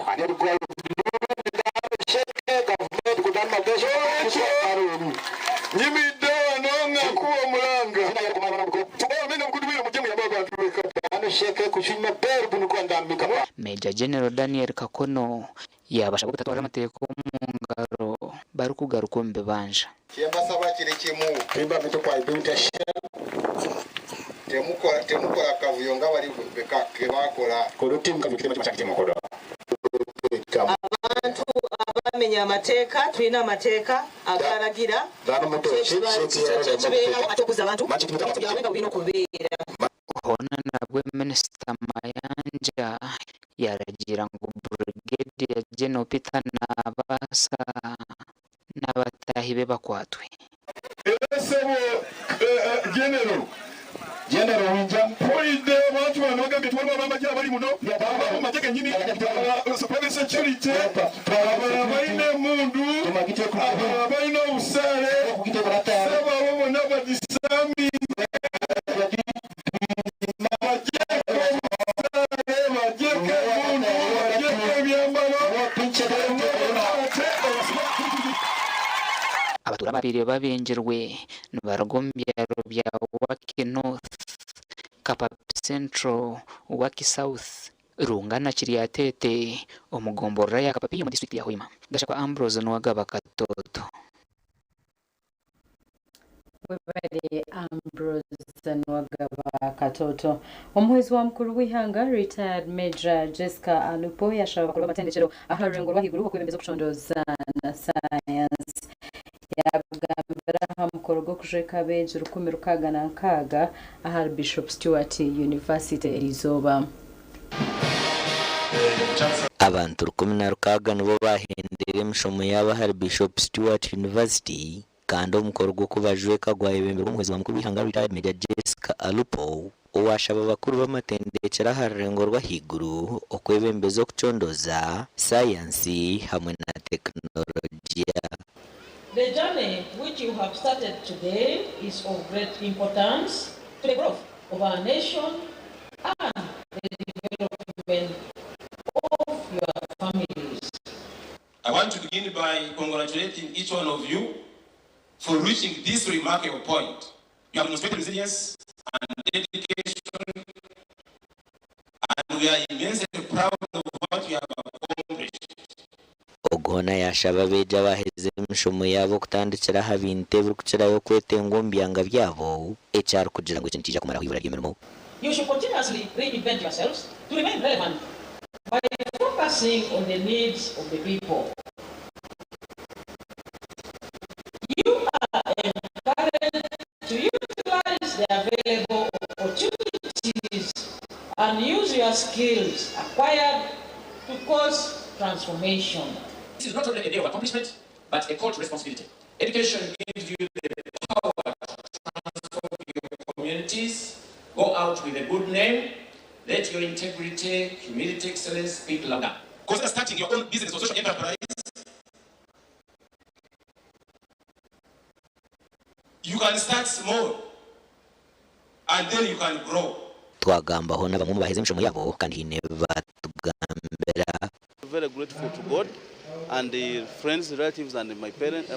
N'olwekyo nyimiridde wano nga nkuba omulanga mujje muyambe abantu b'e Kampala. Major General Daniel Kakono yaabashaba obutatwara amateeka omu ngaro barikugaruka omu bibanja. Kyembasaba kiri kimu. Temukora temukora kavuyo nga bali kebakola. Abantu abamenya amateeka tulina amateeka agaragira kyekibeerawo ate okuza abantu ebintu byabwe nga bwebirina okubeera. Hoona nabwe Minisita Mayanja yaaragiira ngu Brigadier General Peter Nabaasa n'abataahi be bakwatwe. Era ssebo General, mpulidde abantu bano bagambye nti waliwo ab'amagye abali muno, ab'omu magye gennyini, private security, abalala balina emmundu, abalala balina obusaale, ssebo abo bonna badisaminge, bagyeko obusaale, bagyeko emmundu, bagyeko ebyambalo, bonna bakwate. Abatuura ababaire babingirwe nibaruga omu byaro bya Waki North, Kapapi Central, Waki South, Runga na Kiryatete omu gomborora ya Kapapi omu disiturikiti ya Hoima. Gashakwa Ambrose Nuwagaba Katoto. Webare Ambrose Nuwagaba Katoto. Omuhwezi wa mukuru w'eihanga Retired Major Jessica Alupo yashaba abakuru b'amatendekyero aha rurengo rw'ahaiguru okwebembeza okucondooza na sayansi. Yabigambira aha mukoro gw'okujweka abeegi 1600 ahari Bishop Stuart University eriizooba. Abantu 16 nibo baahendeire emishomo yaabo ahari Bishop Stuart University kandi omukoro gw'okubajweka gwayebemberwa omuhwezi wa mukuru w'eihanga Retired Major Jessica Alupo owaashaba abakuru b'amatendekyero aha rurengo rw'ahaiguru okwebembeza okucondooza, sayansi hamwe na tekinologiya. The journey which you have started today is of great importance to the growth of our nation and the development of your families. I want to begin by congratulating each one of you for reaching this remarkable point. You have demonstrated resilience and dedication, and we are immensely proud of what you have accomplished. Ogu hoona yaashaba abeegi abaaherize emishomo yaabo kutandikira aha bintu ebirikukirayo kwetengwa omu byanga byabo, eki arikugira ngu eki nikiija kumaraho eibura ry'emirimo. You should continuously reinvent yourselves to remain relevant by focusing on the needs of the people. You are encouraged to utilize the available opportunities and use your skills acquired to cause transformation. This is not only a day of accomplishment, but a call to responsibility. Education gives you the power to transform your communities, go out with a good name, let your integrity, humility, excellence speak louder. Consider starting your own business or social enterprise. You can start small and then you can grow. Twagambaho na bamwe omu baaherize emishomo yaabo kandi haine ebi baatugambira. Very grateful to God and the friends, relatives and my parents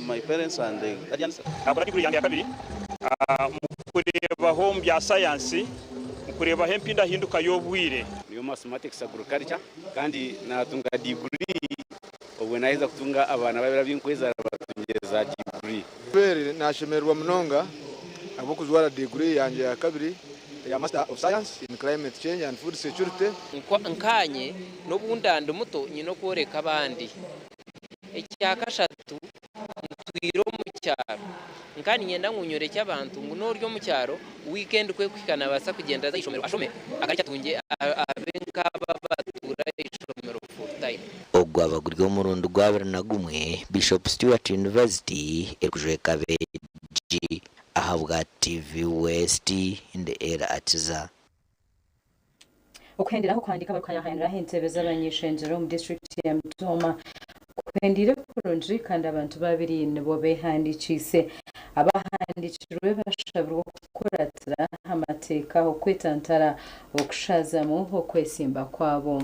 and the guardians. Nakora degree yange ya kabiri mu kureebaho omu bya sayansi, mu kureebaho empindahinduka y'obwire. Niyo Mathematics Agriculture kandi natunga diguri obwe naheza kutunga abaana babiri abinkwezara batungire za diguri. Beere nashemererwa munonga ahabw'okujwara diguri yangye ya kabiri eya Master of Science in Climate Change and Food Security. Nkaanye n'obu nda ndi muto nyine okworeka abandi. Ekya kashatu, ntwire omu kyaro. Nka niinyenda ngu nyorekye abantu ngu n'ori omu kyaro, wiikendi ku erikuhika naabaasa kugyenda aze aha ishomero ashome agarukye atungye abe nk'abo abatuura aha ishomero full time. Ogu gwaba guri omurundi gwabiri na gumwe Bishop Stuart University erikujweka abeegi ahabwa TV West ndi Ella Akiza. Okuhendera okuhandiika abarikuhayahayanira aha entebe z'abany'eishengyero omu disiturikiti ya Mitooma kuhendiire kurungi kandi abantu babiri nibo behandikiise. Abahandiikirwe bashabirwe okukuratira amateeka okwetantara okushazamu okwesimba kwabo.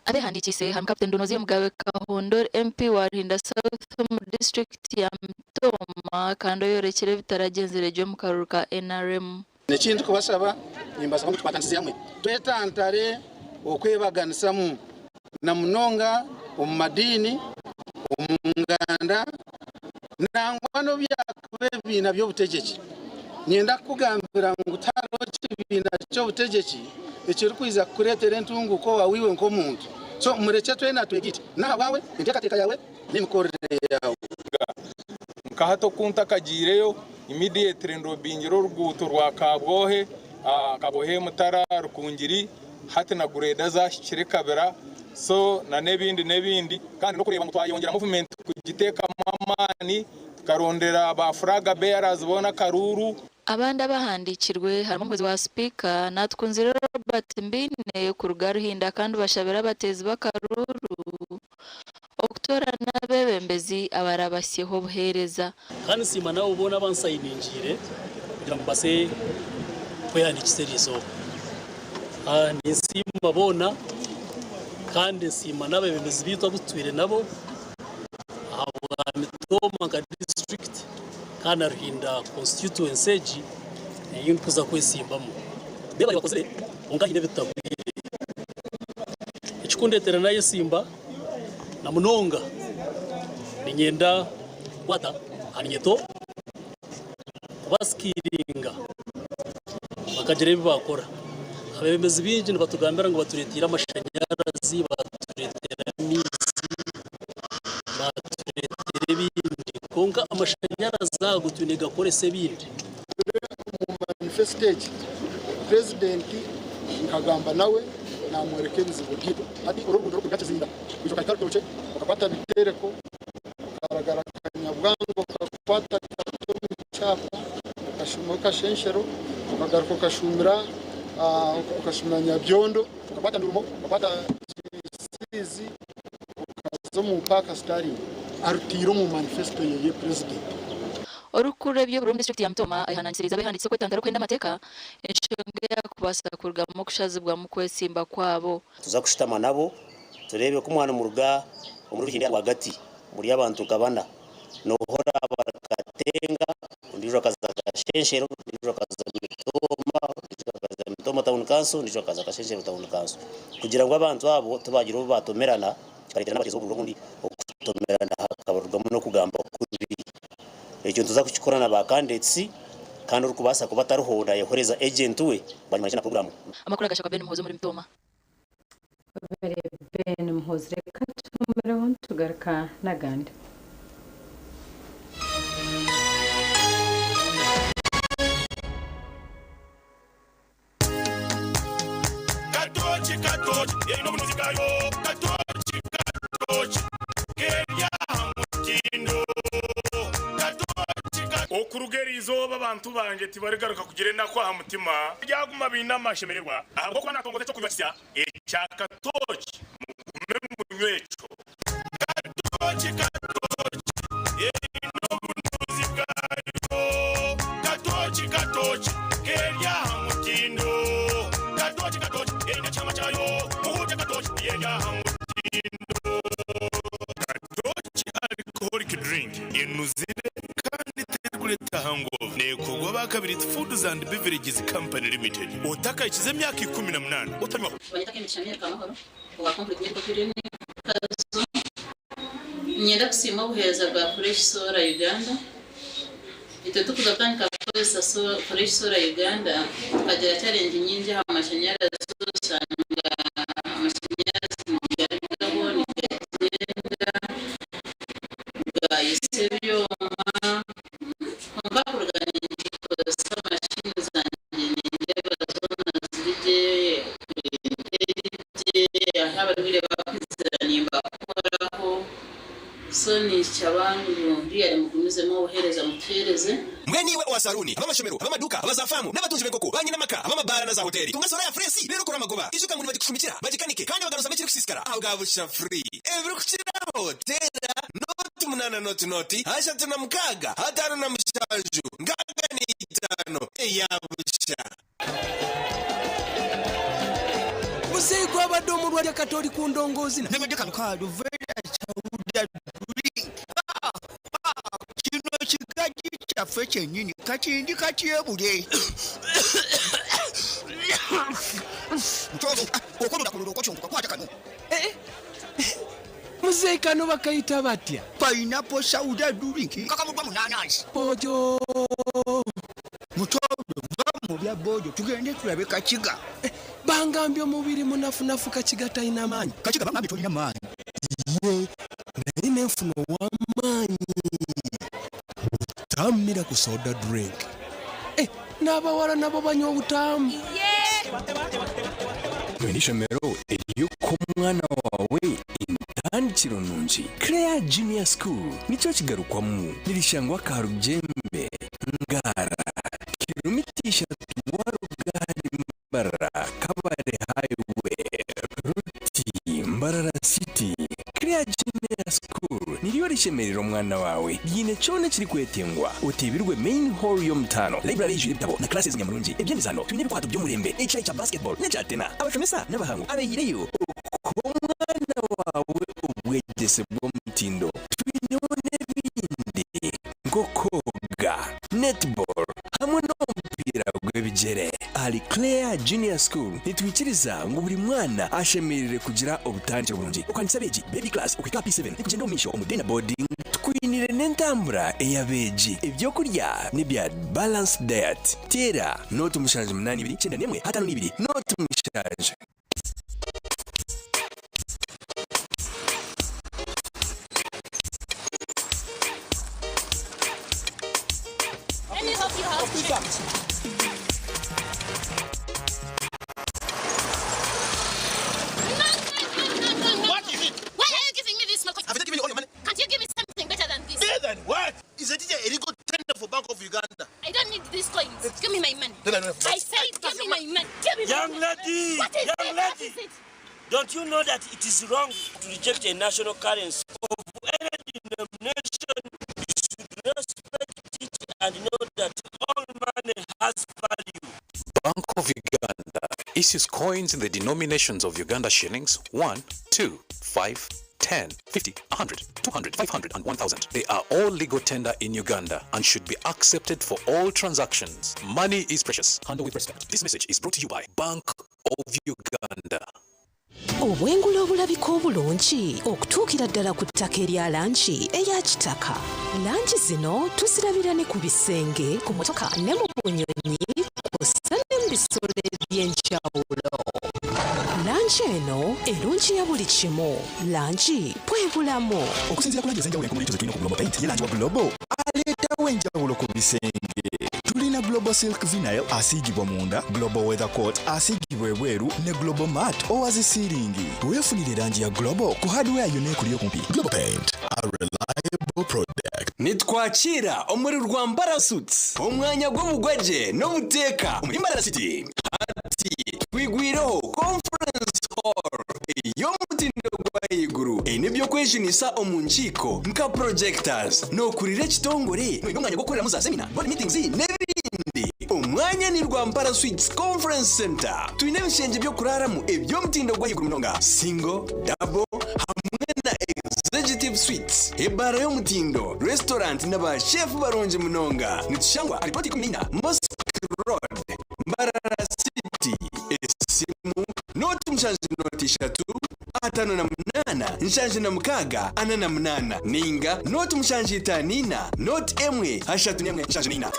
Abehandiikiise harimu Captain Dunoziyo Mugabe Kahondo ori MP wa Ruhinda South omu disiturikiti ya Mitooma kandi oyorekire ebitaragyenzire gye omu karuru ka NRM. Eki ndikubashaba, nimbashaba ngu tukwatanisize hamwe, twetantare okwebaganisamu na munonga omu madiini, omu nganda nangwa n'obu byakuba ebibiina by'obutegyeki. Niinyenda kukugambira ngu tihariho kibiina ky'obutegyeki ekirikwija kukureetera entunguuka owaawe iwe nk'omuntu. So murekye twena twegaite n'ahabwawe, enteekateeka yaawe n'emikorere yaawe. Nka hati oku ntakagiireyo, immediately ndobingire oruguuto rwa Kabwohe, Kabwohe Mutara Rukungiri, hati na grader zahikire Kabira, so na n'ebindi n'ebindi kandi n'okureeba ngu twayongyera movement kugiteekamu amaani tukarondera ba flag bearers boona akaruuru. Abandi abahandiikirwe harimu omuhwezi wa sipiika, Natukunzire Robert Mbiine kuruga Ruhinda kandi bashabire abateezi b'akaruuru okutoorana abeebembezi abarabahitsyeho obuheereza. Kandi nsiima n'abo boona abansayiningiire kugira ngu mbaase kwehandiikisa eri izooba. Ninsiima boona kandi nsiima n'abeebembezi baitu abu tutwire nabo ahabwa Mitooma nka disiturikiti kandi na Ruhinda constituency egi ei ndikuza kwesimbamu. Beebare bakozire kwonka haine ebitahwire. Ekikundeetera nayesimba na munonga niinyenda kukwata aha minyeto kubasikiringa bakagira ebi baakora. Abeebembezi baingi nibatugambira ngu batureeteire amashanyarazi, baatureetera amaizi, baatureetera ebindi kwonka amashanyarazi ago twine kugakoresa ebindi. Omu manifesito egi, Purezidenti nkagamba nawe namworeka ebizibu byaitu. Hati oru oruguuto orurikuruga Kizinda kwija okahika Rutookye, okakwata Bitereko, okaragara Kanyabwango, okakwata Kato omu kyapa, okashuuma Kashenshero, okagaruka okashuumira okashuumira Nyabyondo, okakwata Ndurumo, okakwata Kisiizi, okaza omu paaka Sterling arutaire omu manifesito ye Purezidenti. Orikukurira eby'obururu omu disiturikiti ya Mitooma ayehanangiriize abehandiikisa okwetantara okuhenda amateeka, enshonga eyakubaasa kurugamu okushazibwamu kwesimba kwabo. Tuza kushutama nabo tureebe ku mwanimuruga omuri Ruhindi rwagati muri abantu nka bana, n'oha oraaba Katenga, ondiijo akaza Kashenshero, ondiijo akaza Mitooma, ondiijo akaza Mitooma Town Council, ondiijo akaza Kashenshero Town Council kugira ngu abantu abo tibaagira obu baatomerana kikareetera n'abateezi b'obururu obundi okutomerana hakarugamu n'okugamba kubi. Ekyo nituza kukikora na ba candidates kandi orikubaasa kuba atariho nayohereza agent we bwanyima naija na program. Amakuru agashakwa Ben Muhoozi omuri Mitooma. Webare Ben Muhoozi reka tuhuumureho nitugaruka n'agandi. Katooki katooki eine obunuzi bwayo Katooki katooki keri aha mutindo Katooki katooki. Okuruga eri izooba abantu bangye tibarigaruka kugira enaku aha mutima. Baryaguma baine amashemererwa ahabw'okuba naatongoza eky'okunywa kisya ekya katooki. Mugume munywe ekyo. Katooki katooki eine obunuzi bwayo Katooki katooki keri aha mutindo Katooki katooki eine ekihama kyayo Muhurire katooki eri aha mutindo. Katooki alcoholic drink enuzire kandi terikureeta hangover. Neekorwa aba Kabiriiti Foods. Foods and Beverages Company Limited. Otakahikize emyaka 18 otanywaho. Banyeta Kemigisha Mary Kamahoro owa Complete Medical Clinic Kazo. Niinyenda kusiima obuheereza bwa Fresh Solar Uganda. Itwe tukuza kutandika kukozesa Fresh Solar Uganda tukagira challenge nyingi aha mashanyarazi oshanga amashanyarazi nigarugaho nigagyenda gayosya ebyoma kwonka kuruga ningikozesa mashini zangye nindeeba zoona ziri gye eri gye ahu abarwaire bakwizira nimbakoraho so ninshaba ngu really mugumizemu obuheereza mutuheereze. Mbwenu iwe owa saruuni, ab'amashomero, ab'amaduuka, aba zaafaamu, n'abatunzi b'enkoko, baanyinamaka, ab'amabaara na zaahoteeri, tunga soora ya Fureesi reero okore amagoba. Ijuka ngu nibagikushumikira, bagikanike, kandi bagaruzamu ekirikusiisikara ahabwa busha free. Ebirikukiraho, teera 08 0 36 57 65 eya busha. Muzeeyi gwabadde omulwadde kati oli ku ndongoozi. Nabadde kano ka Aluvera Sauda drink. Kino kigajji kyaffe kyennyini kakindi katyebule. Mutovu, okolula kulula okokyongoka kwata kano. Muzeeyi kano bakayita batya? Pineapple Sauda drink kakamuddwa mu naanansi. Bojo. Mutovu va mu bya bojo tugende tulabe Kakiga. Bangambye omubiri munafunafu Kakiga talina maanyi. Kakiga bangambye tolina maanyi. Ye naye nenfuna ow'amaanyi. Butammira ku soda drink. N'abawala nabo banywa obutaamu. Mwine ishomero ery'okuha omwana waawe entandikiro nungi, Clare Junior School nikyo kigarukwamu. Nirishangwa Karugyembe, Ngara, kiromita ishatu waruga ahari Mbarara Kabale Highway, Ruti, Mbarara City. Clare Junior School niryo rishemerera omwana waawe. Ryine kyona ekirikwetengwa. Oteebirwe Main Hall y'omutaano, library eijwire ebitabo na classes nyamurungi. Eby'emizaano, twine ebikwato by'omurembe, ekishaayi kya basketball n'ekya tena. Abashomesa n'abahangu abeihireyo okuha omwana waawe obwegyese bw'omutindo. Twineho n'ebindi nk'okwoga, netball hamwe n'omupiira gw'ebigyere. Ahari Clare Junior School nitwikiriza ngu buri mwana ashemereire kugira obutandikiro burungi. Okuhandiikisa abeegi, Baby Class okuhika aha P7 nikugyenda omu maisho omu day na boarding. Tukwiniire n'entambura ey'abeegi, eby'okurya n'ebya balanced diet. Teera 0 7 2 91 52 0 7. Let me help you out. What is it? Why are you giving me this small coin? Have you given you all your money? Can't you give me something better than this? Better than what? Is a teacher a legal tender for Bank of Uganda? I don't need these coins. Give me my money. Then I don't have I said give me my money. Give me my Young money. lady, What is young it? What lady. is it? Don't you know that it is wrong to reject a national currency of any denomination? You should respect it and know that all money has value. Bank of Uganda issues coins in the denominations of Uganda shillings 1, 2, 5, 10, 50, 100, 200, 500, and 1000. They are all legal tender in Uganda and should be accepted for all transactions. Money is precious. Handle with respect. This message is brought to you by Bank of Uganda. Obwengula obulabika obulungi okutuukira ddala ku ttaka erya langi eya kitaka. Langi zino tuzirabira ne ku bisenge, ku motoka ne mu bunyonyi kw'ossa ne mu bisolo eby'enjawulo. Langi eno erungiya buli kimu. Langi bwe bulamu. Okusinziira ku langi ez'enjawulo enkumuli ze tulina ku Global Paint ye langi wa Global aleetawo enjawulo ku bisenge. Tulina Global Silk Vinyl asiigibwa munda, Global Weather Coat asiigibwa ebweru ne Global Matte owa zi siiringi. Weefunire langi ya Global ku hardware yonna ekuli okumpi. Global Paint, a reliable product. Nitwakira omuri Rwampara Suites omwanya gw'obugwagye n'obuteeka omuri Mbarara City. Hati twigwireho Conference Hall ey'omutindo gw'ahaiguru eine eby'okwejunisa omu nkiiko nka projectors n'okurira ekitongore n'omwanya gw'okukoreramu za seminar, board meetings n'ebindi. Omwanya ni Rwampara Suites Conference Center. Twine ebishengye by'okuraaramu eby'omutindo gw'ahaiguru munonga single, double hamwe na executive suites. Ebaara y'omutindo, restaurant na ba chef barungi munonga. Nitushangwa ahari plot 14 Mosque Road. mushanju nooti ishatu, 58, 76, 48 nainga nooti mushanju itaano ina, nooti emwe, ashatu n'emwe, 74.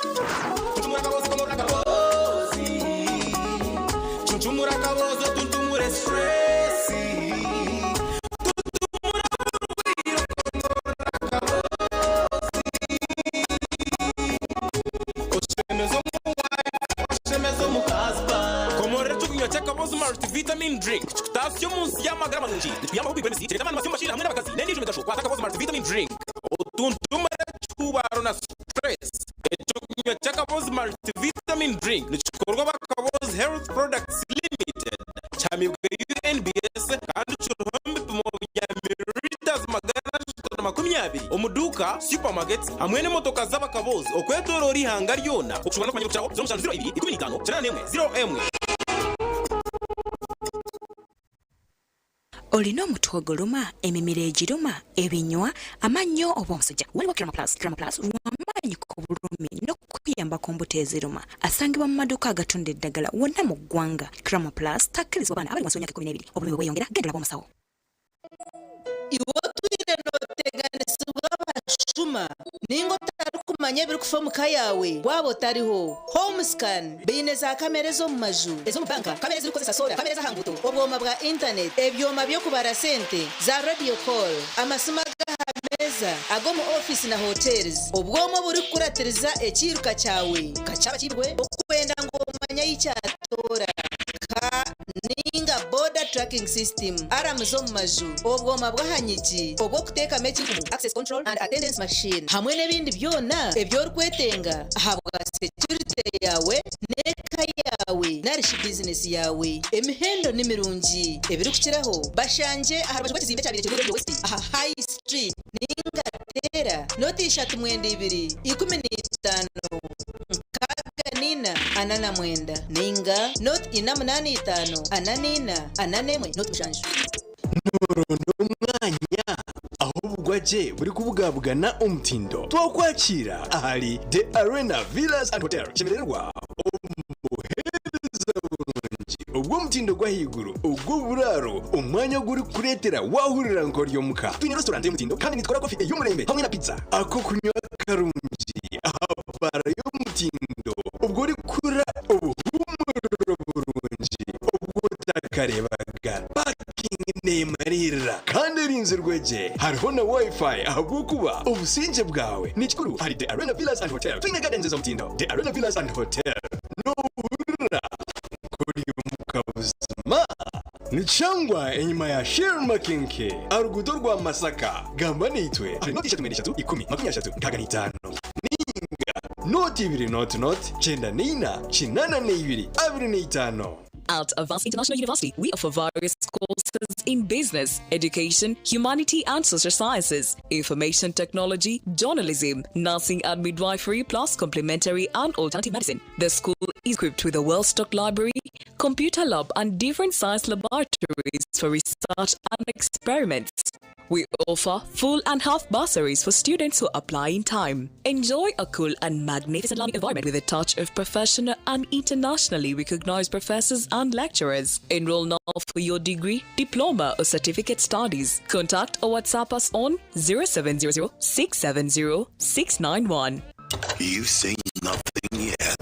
Tuntumura akabozo tuntumure stress. Oshemeza omu wife, oshemeza omu husband. Komorora ekyokunywa ky'akabozi Multivitamin Drink kikutaasya omu nsi y'amagara marungi. Nikuyambaho okwigura emisi, kireeta amaani masya omu bashaija hamwe n'abakazi n'endiijo migasho. Kwata akabozi Multivitamin Drink otuntumure ekihubaaro na stress. Ekyokunywa ky'akabozi Multivitamin Drink nikikorwa aba Kabozi Health Products Limited, kihamibwe UNBS kandi kiriho ebipimo bya millilitres 320 omu duuka, supermarkets hamwe n'emotoka z'abakabozi okwetoroora eihanga ryona. Okushubura n'okumanya ebirikukiraho, 07 02 15 81 01. Olina omutwe oguluma, emimiro egiruma, ebinywa, amannyo oba omusujja? Waliwo Kirama Plus. Kirama Plus lw'amaanyi ku bulumi n'okukuyamba ku mbuto eziruma. Asangibwa mu maduuka agatunda eddagala wonna mu ggwanga. Kirama Plus takkirizibwa baana abali wansi w'emyaka ekuminebiri. Obulumi bwe bweyongera, genda olabe omusawo. Iwe otwire nooteganisibwa abashuma nainga otarikumanya ebirikufa omu ka yaawe waaba otariho? Homescan baine zaakamera ez'omu maju, ez'omu banka, kamera ezirikukozesa soora, kamera ez'aha nguuto, obwoma bwa intaneti, ebyoma by'okubara sente, za radio call, amasimu ag'aha meeza, ag'omu ofiisi na hotels, obwoma oburikukuratiriza ekiiruka kyawe ka kyaba kiibirwe, okwenda ngu omanye ahi kyatoora, ka nainga border tracking system, aramu z'omu maju, obwoma bw'aha nyigi obw'okuteekamu ekinkumu, access control and attendance machine, hamwe n'ebindi byona ebi orikwetenga ahabwa securite yaawe n'eka yaawe narishi bizinesi yaawe. Emihendo ni mirungi ebirikukiraho bashangye aha rubaju rw'ekizimbe ekyabaire kiri Radio West aha High Street nainga teera noti ishatu mwenda ibiri ikumi na itaano 64 49 nainga noti ina munaana itaano ana n'ina ana n'emwe noti mushanju. Nooronda omwanya ahu obugwagye burikubugabugana omutindo? Twakwakiira ahari The Arena Villas and Hotel. Shemererwa omu buheereza burungi obw'omutindo gw'ahaiguru ogw'oburaaro, omwanya ogurikukureetera waahurira nk'ori omuka. Twine restaurant y'omutindo kandi nitukora kofi ey'omurembe hamwe na pizza. Ak'okunywa karungi aha baara y'omutindo obwo orikuhurira obuhuumuriro burungi obu otakareebaga. Parking neemariirira kandi erinzirwe gye. Hariho na Wi-Fi ahabw'okuba obusingye bwawe ni kikuru ahari The Arena Villas and Hotel. Twine gardens ez'omutindo. The Arena Villas and Hotel noohurira nk'ori omuka buzima. Nikishangwa enyima ya Shell Makenke aha ruguuto rwa Masaka. Gamba naitwe ahari nooti ishatu mwenda ishatu ikumi makumi ashatu nkaaga na itaano nainga nooti ibiri nooti nooti kyenda naina kinaana naibiri abiri naitaano. At Avance International University, we offer various courses in business, education, humanity and social sciences, information technology, journalism, nursing and midwifery, plus complementary and alternative medicine. The school is equipped with a well-stocked library, computer lab, and different science laboratories for research and experiments. We offer full and half bursaries for students who apply in time. Enjoy a cool and magnificent learning environment with a touch of professional and internationally recognized professors and lecturers. Enroll now for your degree, diploma, or certificate studies. Contact or WhatsApp us on 0700 670 691. You've seen nothing yet.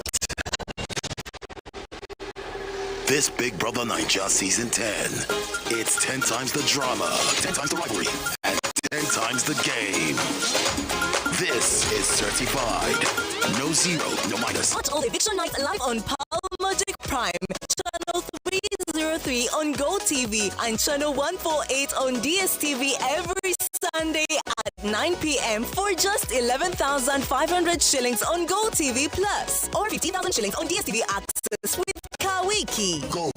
This Big Brother Naija Season 10. It's 10 times the drama, 10 times the rivalry, and 10 times the game. This is certified. No zero, no minus. Watch all the Eviction Nights live on Pearl Magic Prime, Channel 303 on Go TV and Channel 148 on DSTV every Sunday at 9 p.m. for just 11,500 shillings on Go TV Plus or 15,000 shillings on DSTV Access with Kawiki. Gold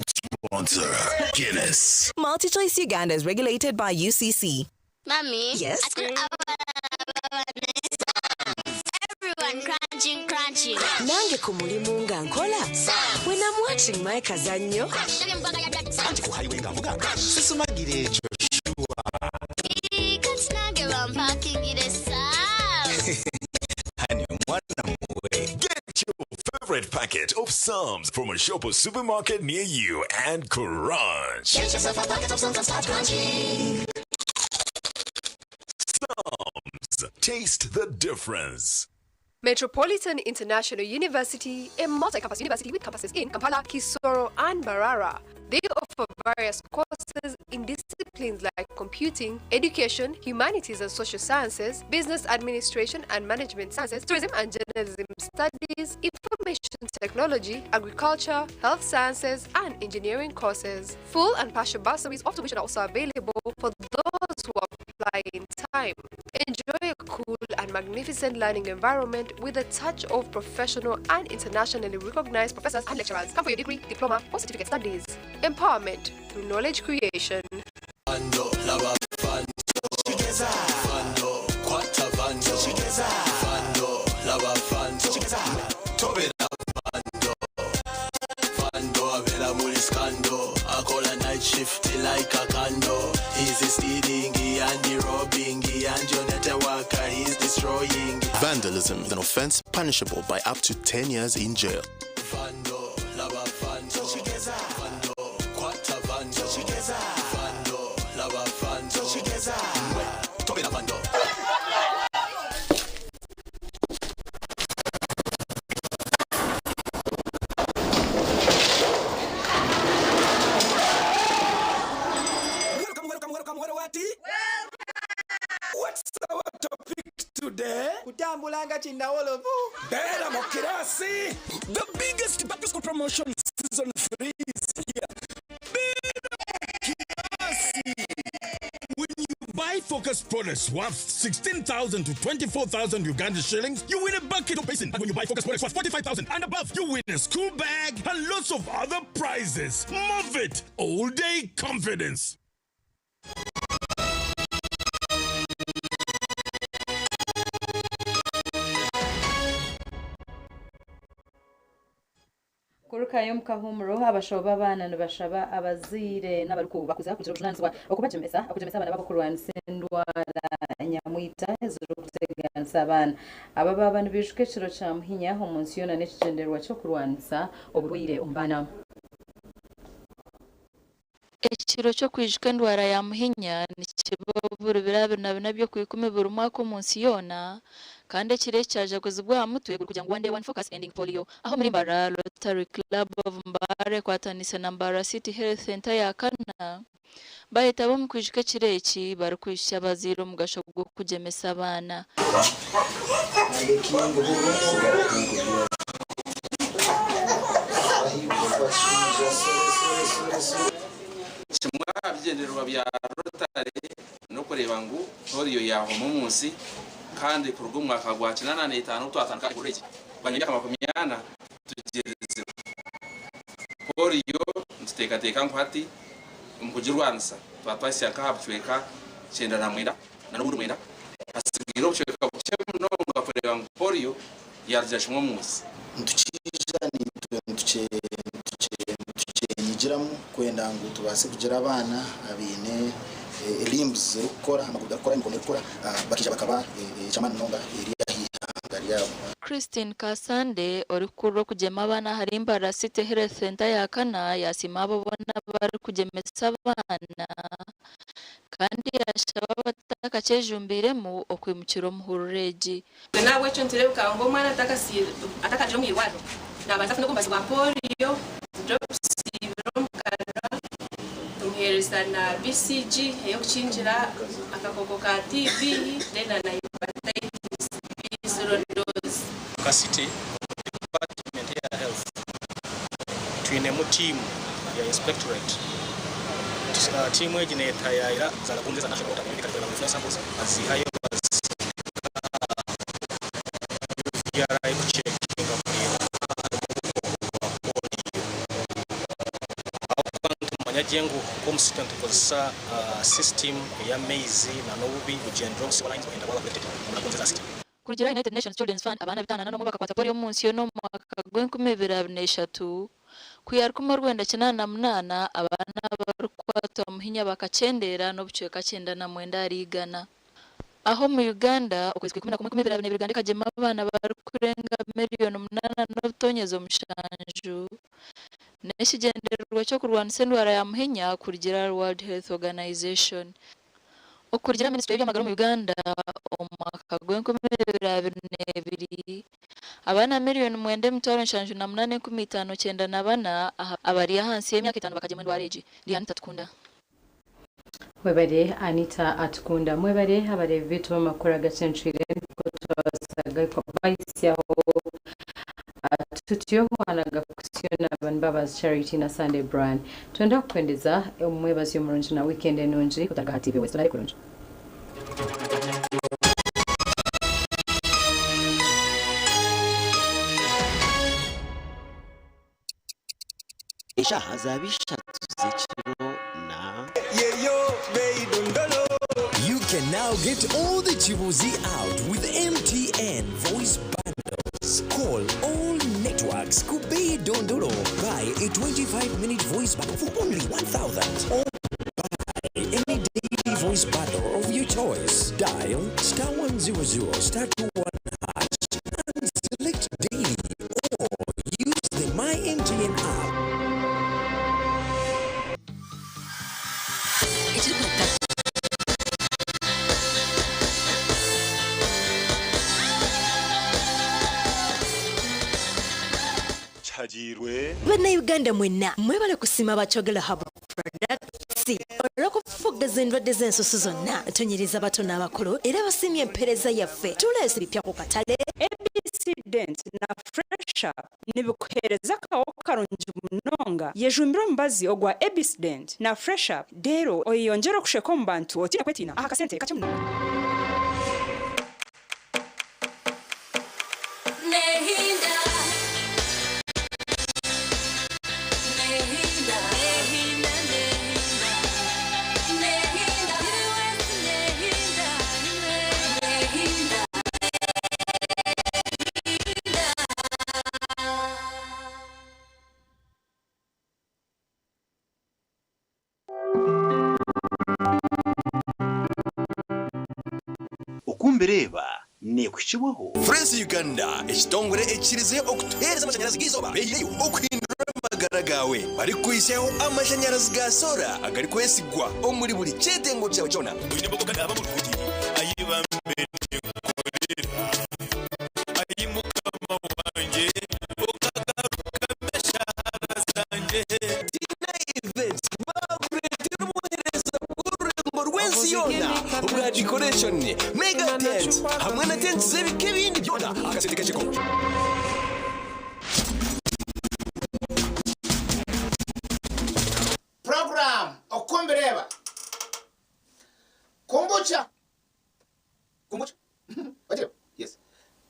sponsor, Guinness. MultiChoice Uganda is regulated by UCC. Mommy. Yes? Everyone crunching, crunching. Nange ku mulimu nga nkola when I'm watching my kazannyo Anti ku highway nga nvuga sisumagira ekyo sure. Kati nange bampakingire sam. Honey, omwana muwe. Get your favorite pack. packet of Psalms from a shop or supermarket near you and crunch. Get yourself a packet of Psalms and start crunching. Psalms. Taste the difference. Metropolitan International University, a multi-campus university with campuses in Kampala, Kisoro, and Mbarara. They offer various courses in disciplines like computing, education, humanities and social sciences, business administration and management sciences, tourism and journalism studies, information technology, agriculture, health sciences, and engineering courses. Full and partial bursaries of tuition are also available for those who apply in time. Enjoy a cool and magnificent learning environment with a touch of professional and internationally recognized professors and lecturers. Come for your degree, diploma, or certificate studies. Empowerment through knowledge creation. Vando, lava vando. Vando, kwata vando. Vando, lava vando. Tobera vando. Vando, avera muri scando. Akola night shift like a candle. He's stealing and robbing and your network he's destroying. Vandalism is an offense punishable by up to 10 years in jail. Vando, lava vando. Vando, kwata vando. Vando, lava vando. Tobera vando. Welcome, welcome, welcome, welcome, what? What's our topic today? Kutambula nga kinnawolovu. Beera mu kirasi. The biggest back to school promotion season 3 is here. Beera mu kirasi. When you buy Focus products worth 16,000 to 24,000 Uganda shillings, you win a bucket of basin. And when you buy Focus products worth 45,000 and above, you win a school bag and lots of other prizes. Move it! All day confidence. Kurukayo omu kahumuro abashaho b'abaana nibashaba abazaire n'abarikubakuza kugira obujunanizibwa okubagyemesa okugyemesa abaana babo kurwanisa endwara nyamwita ezirikuteganisa abaana. Aba baaba nibiijuka ekiro kya muhinya omu nsi yoona n'ekigyendererwa ky'okurwanisa oburwaire omu baana. Ekiro ky'okwijuka endwara ya muhinya nikiba buri biro 24 by'okwikumi buri mwaka omu nsi yoona kandi ekiro eki kyajaguzibwa aha mutwe guri kugira ngu one day one focus ending polio aho muri Mbarara Rotary Club of Mbare ekwatanise na Mbarara City Health Center ya kana bayetaba omu kwijuka ekiro eki barikwijutsya abazaire omugasho gw'okugyemesa abaana. Kimwe aha bigyendererwa bya Rotary n'okureeba ngu polio yaahoma omu nsi kandi kuruga omu mwaka gwa 85 obu twatandika ekikorwa eki bwanyima y'emyaka 40 tugyerizibwe. Polio nituteekateeka ngu hati omu kugirwanisa twaba twahisya nk'aha bucweka 99 na n'obundi mwenda hasigaire obucweka bukye munonga kureeba ngu polio yarugira kimwe omu nsi. Nitukija nitukyenyigiramu kwenda ngu tubaase kugira abaana abaine limbs zirikukora, amaguru garikukora, emikono erikukora, bakaija bakaba eky'amaani munonga eri aha ihanga ryabo. Christine Kasande orikukurira okugyema abaana ahari Mbarara City Health Center ya kana yasiima abo boona abarikugyemesa abaana kandi yashaba abatakakyejumbiiremu okwimukira omuhururu egi. Nahabwekyo nitureebeka ngu omwana atakagira omu irwariro nabanza afune okumbazi bwa polio, drops ibiri omu kanwa, tumuheereza na BCG ey'okukingira akakooko ka TB then na hepatitis B zero dose. Ka City Department ya Health twinemu tiimu ya inspectorate. Tiimu egi neetayayira za lagoons eza National Water Community Kati samples bazihayo bazisindika UVRI kucekinga kureeba harimu obukooko bwa polio. Ahabw'okuba nitumanya gye ngu nk'omu city nitukozesa system ey'amaizi na n'obubi bugyendera omu sewer lines buhenda bwaba collected omu lagoons eza city. Kurugiirira United Nations Children's Fund, abaana 51 bakakwata polio omu nsi yoona omu mwaka gw'enkumi ibiri abiri n'eshatu. Kwiha 1988, abaana abarikukwatwa muhinya bakakyendeera n'obucweka 99 ahari igana. Aho omu Uganda, okwezi kwa 11 2022 Uganda ekagyema abaana barikurenga 8,000,000 n'obutonyezo 7 n'ekigyendererwa ky'okurwanisa endwara ya muhinya kurugiirira ahari World Health Organization. Okurugiirira ahari minisitule y'eby'amagara omu Uganda, omu mwaka gw'enkumibiri abiri n'ebiri, abaana 9,708,594 abari ahansi y'emyaka 5 bakagyemwa endwara egi. Ndi Anita Atukunda. Mwebare Anita Atukunda. Mwebare abareebi baitu b'amakuru agacencwire nikwo twabasaga bahisyaho tutyo wanaga kusyona Mbabazi Charity na Sunday Brian. Twenda kukwendeza omwebazi omurungi na weekend enungi otagaha TV West. Tunare kurungi. Eshaaha zaba 3 z'ekiro na You can now get all the Chibuzi out with MTN voice bundles. Call all networks. Kube Dondolo. Buy a 25-minute voice bundle for only 1,000. Or buy any daily voice bundle of your choice. Dial star 100 star 21 hash and select daily or use the My MTN app. Bannayuganda mwenna mwebale kusiima Bakyogera Herbal Products olw'okufuggaza endwadde z'ensusu zonna. Tunyiriza bato n'abakulu era basiimye empeereza yaffe. Tuleese bipya ku katale. ABC Dent na Fresh Up nibikuheereza akawo karungi munonga. Yejumbire omubazi ogwa ABC Dent na Fresh Up rero oyeyongyere okusheka omu bantu otiine kwetiina aha kasente kakye munonga. Nehinda. Nehinda. Nehinda, nehinda. Nehinda. Nehinda. Nehinda. Nehinda. Okumbireba nekukibwaho. Friends Uganda, ekitongore ekikirize okutuheereza amashanyarazi g'izooba, behireyo okuhindura amagara gawe barikwisaho amashanyarazi ga solar agarikwesigwa omuri buri kyetengo kyawe kyona. Oyine embogo kandi aba mulungi ayibambe nenkolera ayi mukama wange okagaruka meshahara zange. Tina Events bakureetera obuheereza bw'orurembo rw'ensi yoona obwa decoration, mega tent hamwe na tent z'ebika ebindi byona akasente kakiko. Program Okumbireba Kombucha. Kombucha. Wachira. Yes.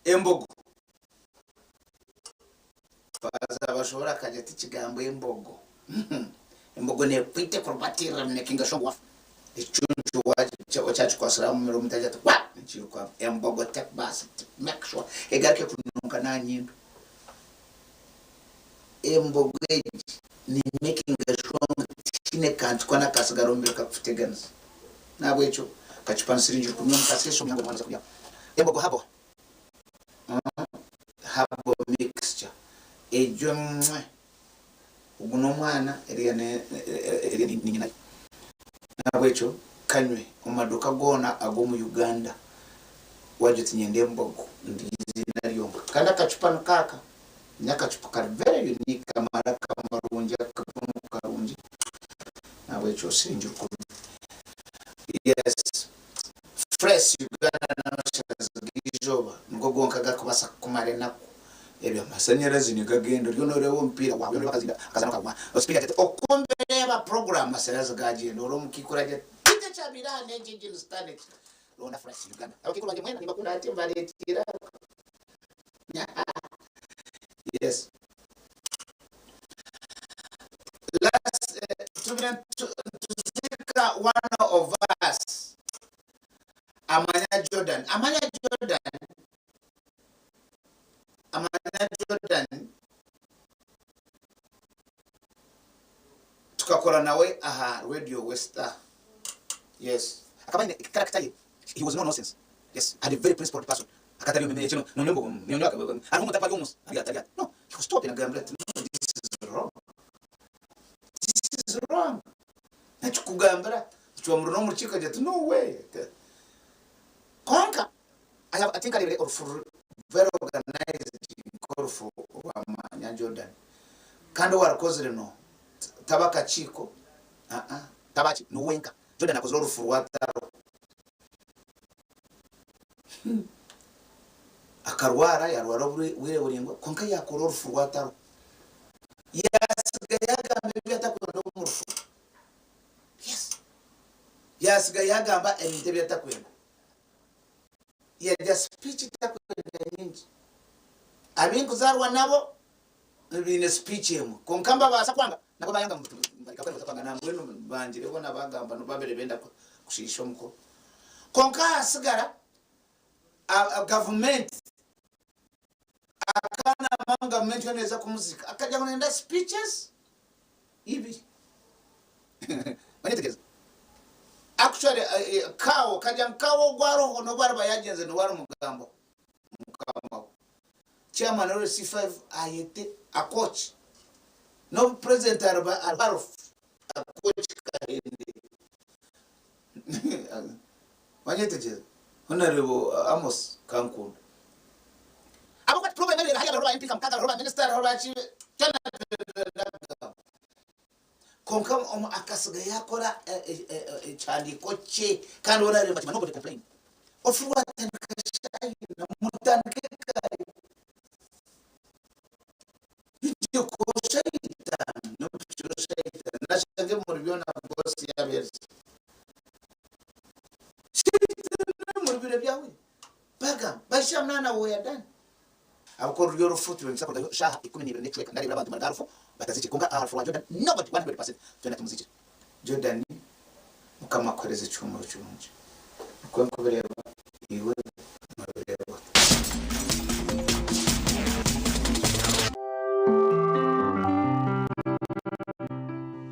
Embogo. Baza bashobora kajya tikigambo embogo. Embogo ne kwite kurbatira ne kinga shongwa. Echunchu wa chachu kwa salamu mero mtaja tu. Wa nchirukwa embogo take bus make sure egarike kununka na nyindu. Embogo ni making sure kine kantu kwana kasigarombera kakuteganisa. Nabwecho kachipansirinji kumwe mukasesho myango mwanza kuya. Embogo habo. Habo mixture. Ejo mwe. Uguno mwana eriya ne eriya ni nyina. Nabwecho kanywe omaduka gona ago mu Uganda. Waje tinyende embogo ndizina lyonka. Kanda kachupa nkaka. Nyakachupa kari very unique amara kamarungi akavumu karungi. Nabwecho sirinji kumwe. Yes. Fresh Uganda n'amashanyarazi ngo gonka gakubasa kumara enaku. Ebyo amasanyarazi nigagenda ryo norewo omupiira wawe bakazinda akazana kagwa. Speaker ati okumbereba program amasanyarazi gagenda oro mukikura je tite chabirane njinji stand Londa Fresh Uganda. Abakikuru banje mwena nibakunda ati mbaletira. Yes. Last tuzika one of us. Amanya Jordan. Amanya Jordan. Amanya Jordan. Tukakora nawe aha Radio Westa. Yes. Akaba ine character ye. He was no nonsense. Yes, and a very principled person. Akatari omu ekino none mbu none hariho omuntu ari omunsi ari ati ari ati. No, he was stopping agambira ati no this is wrong. This is wrong. Nakikugambira kicwamuro n'omu rukiiko agira ati no way. Konka I have I think arebire orufu very organized nk'orufu rwa Manya Jordan. Kandi owarukozire no taba akakiiko uh-uh, taba ki ni wenka. Jordan akozire orufu rwataro. Akarwara yarwara obwire buringwa konka yakora orufu rwataro. Yasiga yagamba ebi atakwenda omu rufu. Yes. Yasiga yagamba ebintu ebi atakwenda. Yagira speech takwenda nyingi. Abinkuzarwa nabo biine speech emwe. Konka mbabaasa kwanga nabo bayanga kwanga nambwenu bangireho nabagamba babere benda kushiisha omukoro. Konka hasigara gavumenti akana gavumenti yona eza kumuzika akajja ngu nenda speeches ibiri. Banyetegereza. Actually kawo kajja nkawo gwaroho nobwari bayagenze nowari mugambo mukamaho. Chairman wa C5 ayete akoch. No president arba arbarof akoch kahende. Banyetegereza. Honorable Amos Kankunda. Abo kwa problem ere haya roba MP kamkaga roba minister roba chi tena konka omu akasiga yakora ekyandiko kye kandi orareba ati nobody complain. Ofurwa tandika shayi na mutandike kare. Ijeko shaitan no shaitan nashange muri byona boss yaberse. Shaitan muri bire byawe. Baga basha mnana wo yadani. Abakora uryo rufu tubimsa ko shaha 12 n'ecweka ndareba abantu bararufu bataziki konka ahafu wa Jordan nobody 100% twenda tumuziki. Jordan mukama akoreze icyumuro cy'umuje. Uko nkubireba iwe mubireba.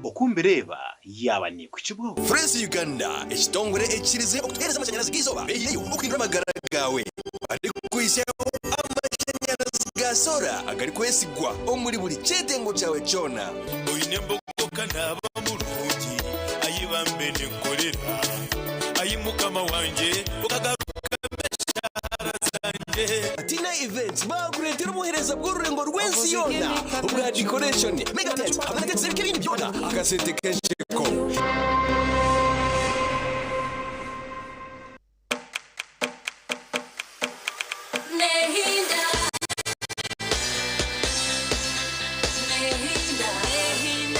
Okumbireba yaba ni kukibwaho. Friends Uganda ekitongore ekirize okutuhereza amashanyarazi g'izoba behireyo okuhindura amagara gawe. Bari kukwisaho amashanyarazi ga sora agari kwesigwa omuri buri kyetengo kyawe kyona. Oine embogoka naba murungi ayibambe nenkorera ayi mukama wanje okagaruka meshara zanje. Tina Events bakuretera obuhereza bw'orurengo rw'ensi yona obwa decoration mega tent hamwe na tent z'ebindi byona akasente kensheko. Nehinda. Nehinda. Nehinda.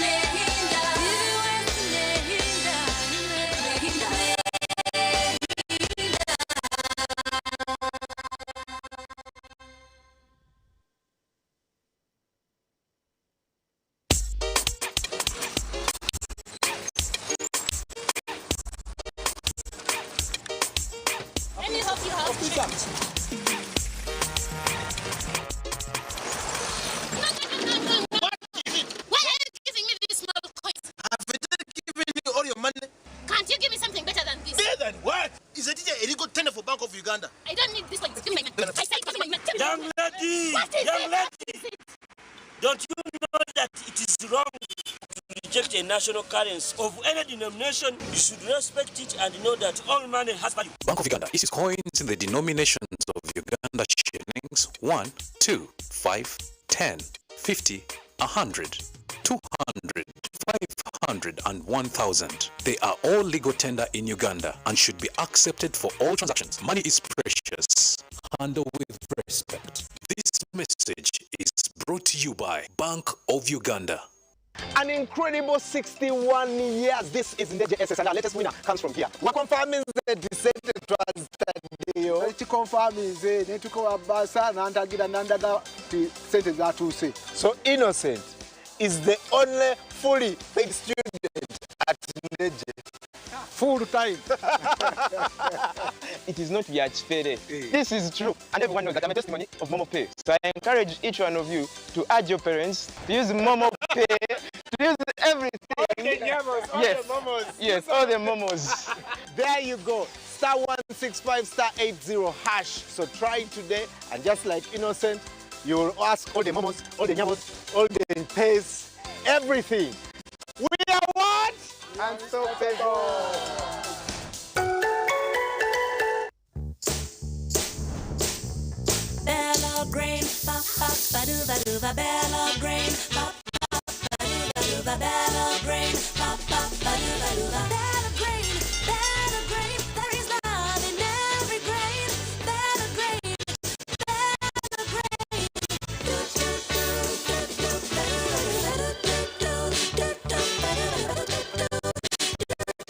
Nehinda. Nehinda. Nehinda. Let me help you out. What is it? Why are you giving me these small coins? Have I given you all your money? Can't you give me something better than this? Better than what? Is a teacher illegal tender for Bank of Uganda? I don't need this coins. Give me my money. I said give me my money. Young lady, What is young it? lady, don't you know that it is wrong to reject a national currency of any denomination? You should respect it and know that all money has value. Bank of Uganda issues coins in the denominations of Uganda shillings 1, 2, 5, 10, 50, 100, 200, 500, and 1,000. They are all legal tender in Uganda and should be accepted for all transactions. Money is precious. Handle with respect. This message is brought to you by Bank of Uganda. An incredible 61 years. This is Ndejje SS, and our latest winner comes from here. Wakonfaminze decided to Ekikonfaminze ne tukowa basa n'antagira n'andaga nti ssente zatuuse. So Innocent is the only fully paid student at Ndejje. Full time. It is not Yachfere. This is true. And everyone knows that I'm a testimony of Momo Pay. So I encourage each one of you to add your parents, to use Momo Pay, to use Everything. All the nyamos, all yes. the momos. Yes, all the momos. There you go. Star 165 star 80 hash. So try it today, and just like Innocent, you will ask all the momos, all the nyamos, all the pays, everything. We are what? Unstoppable. Bella grain, ba ba ba do ba do ba bella grain, ba ba ba do ba do ba bella grain, ba ba ba do ba do ba bella grain, bella grain. There is love in every grain, bella grain, bella grain. Do do do do do ba do do do do do ba do do do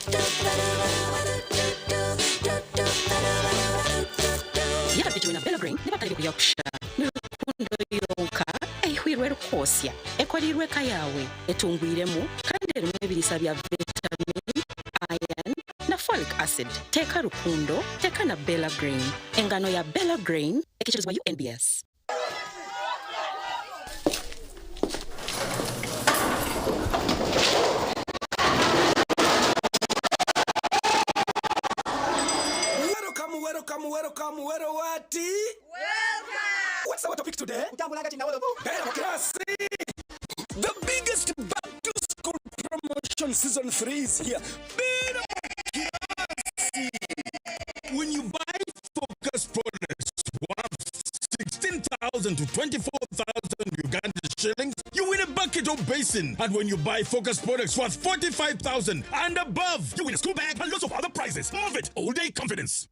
do ba do do do do ba do do. Yarabikiwe na Bella Grain nibatari kuyakusha ni rukundo yonka eihwirwe erikwotsya ekorirwe eka yawe etungwiremu kandi erimu ebiriisa bya vitamin iron na folic acid. Teeka rukundo, teeka na Bella Grain. Engano ya Bella Grain ekikirizibwa UNBS. Welcome, welcome, welcome, welcome, what? Welcome! What's our topic today? Bella class. The biggest back to school promotion season 3 is here. Bella class. When you buy Focus products worth 16,000 to 24,000 Uganda shillings, you win a bucket or basin. And when you buy Focus products worth 45,000 and above, you win a school bag and lots of other prizes. Move it all day confidence.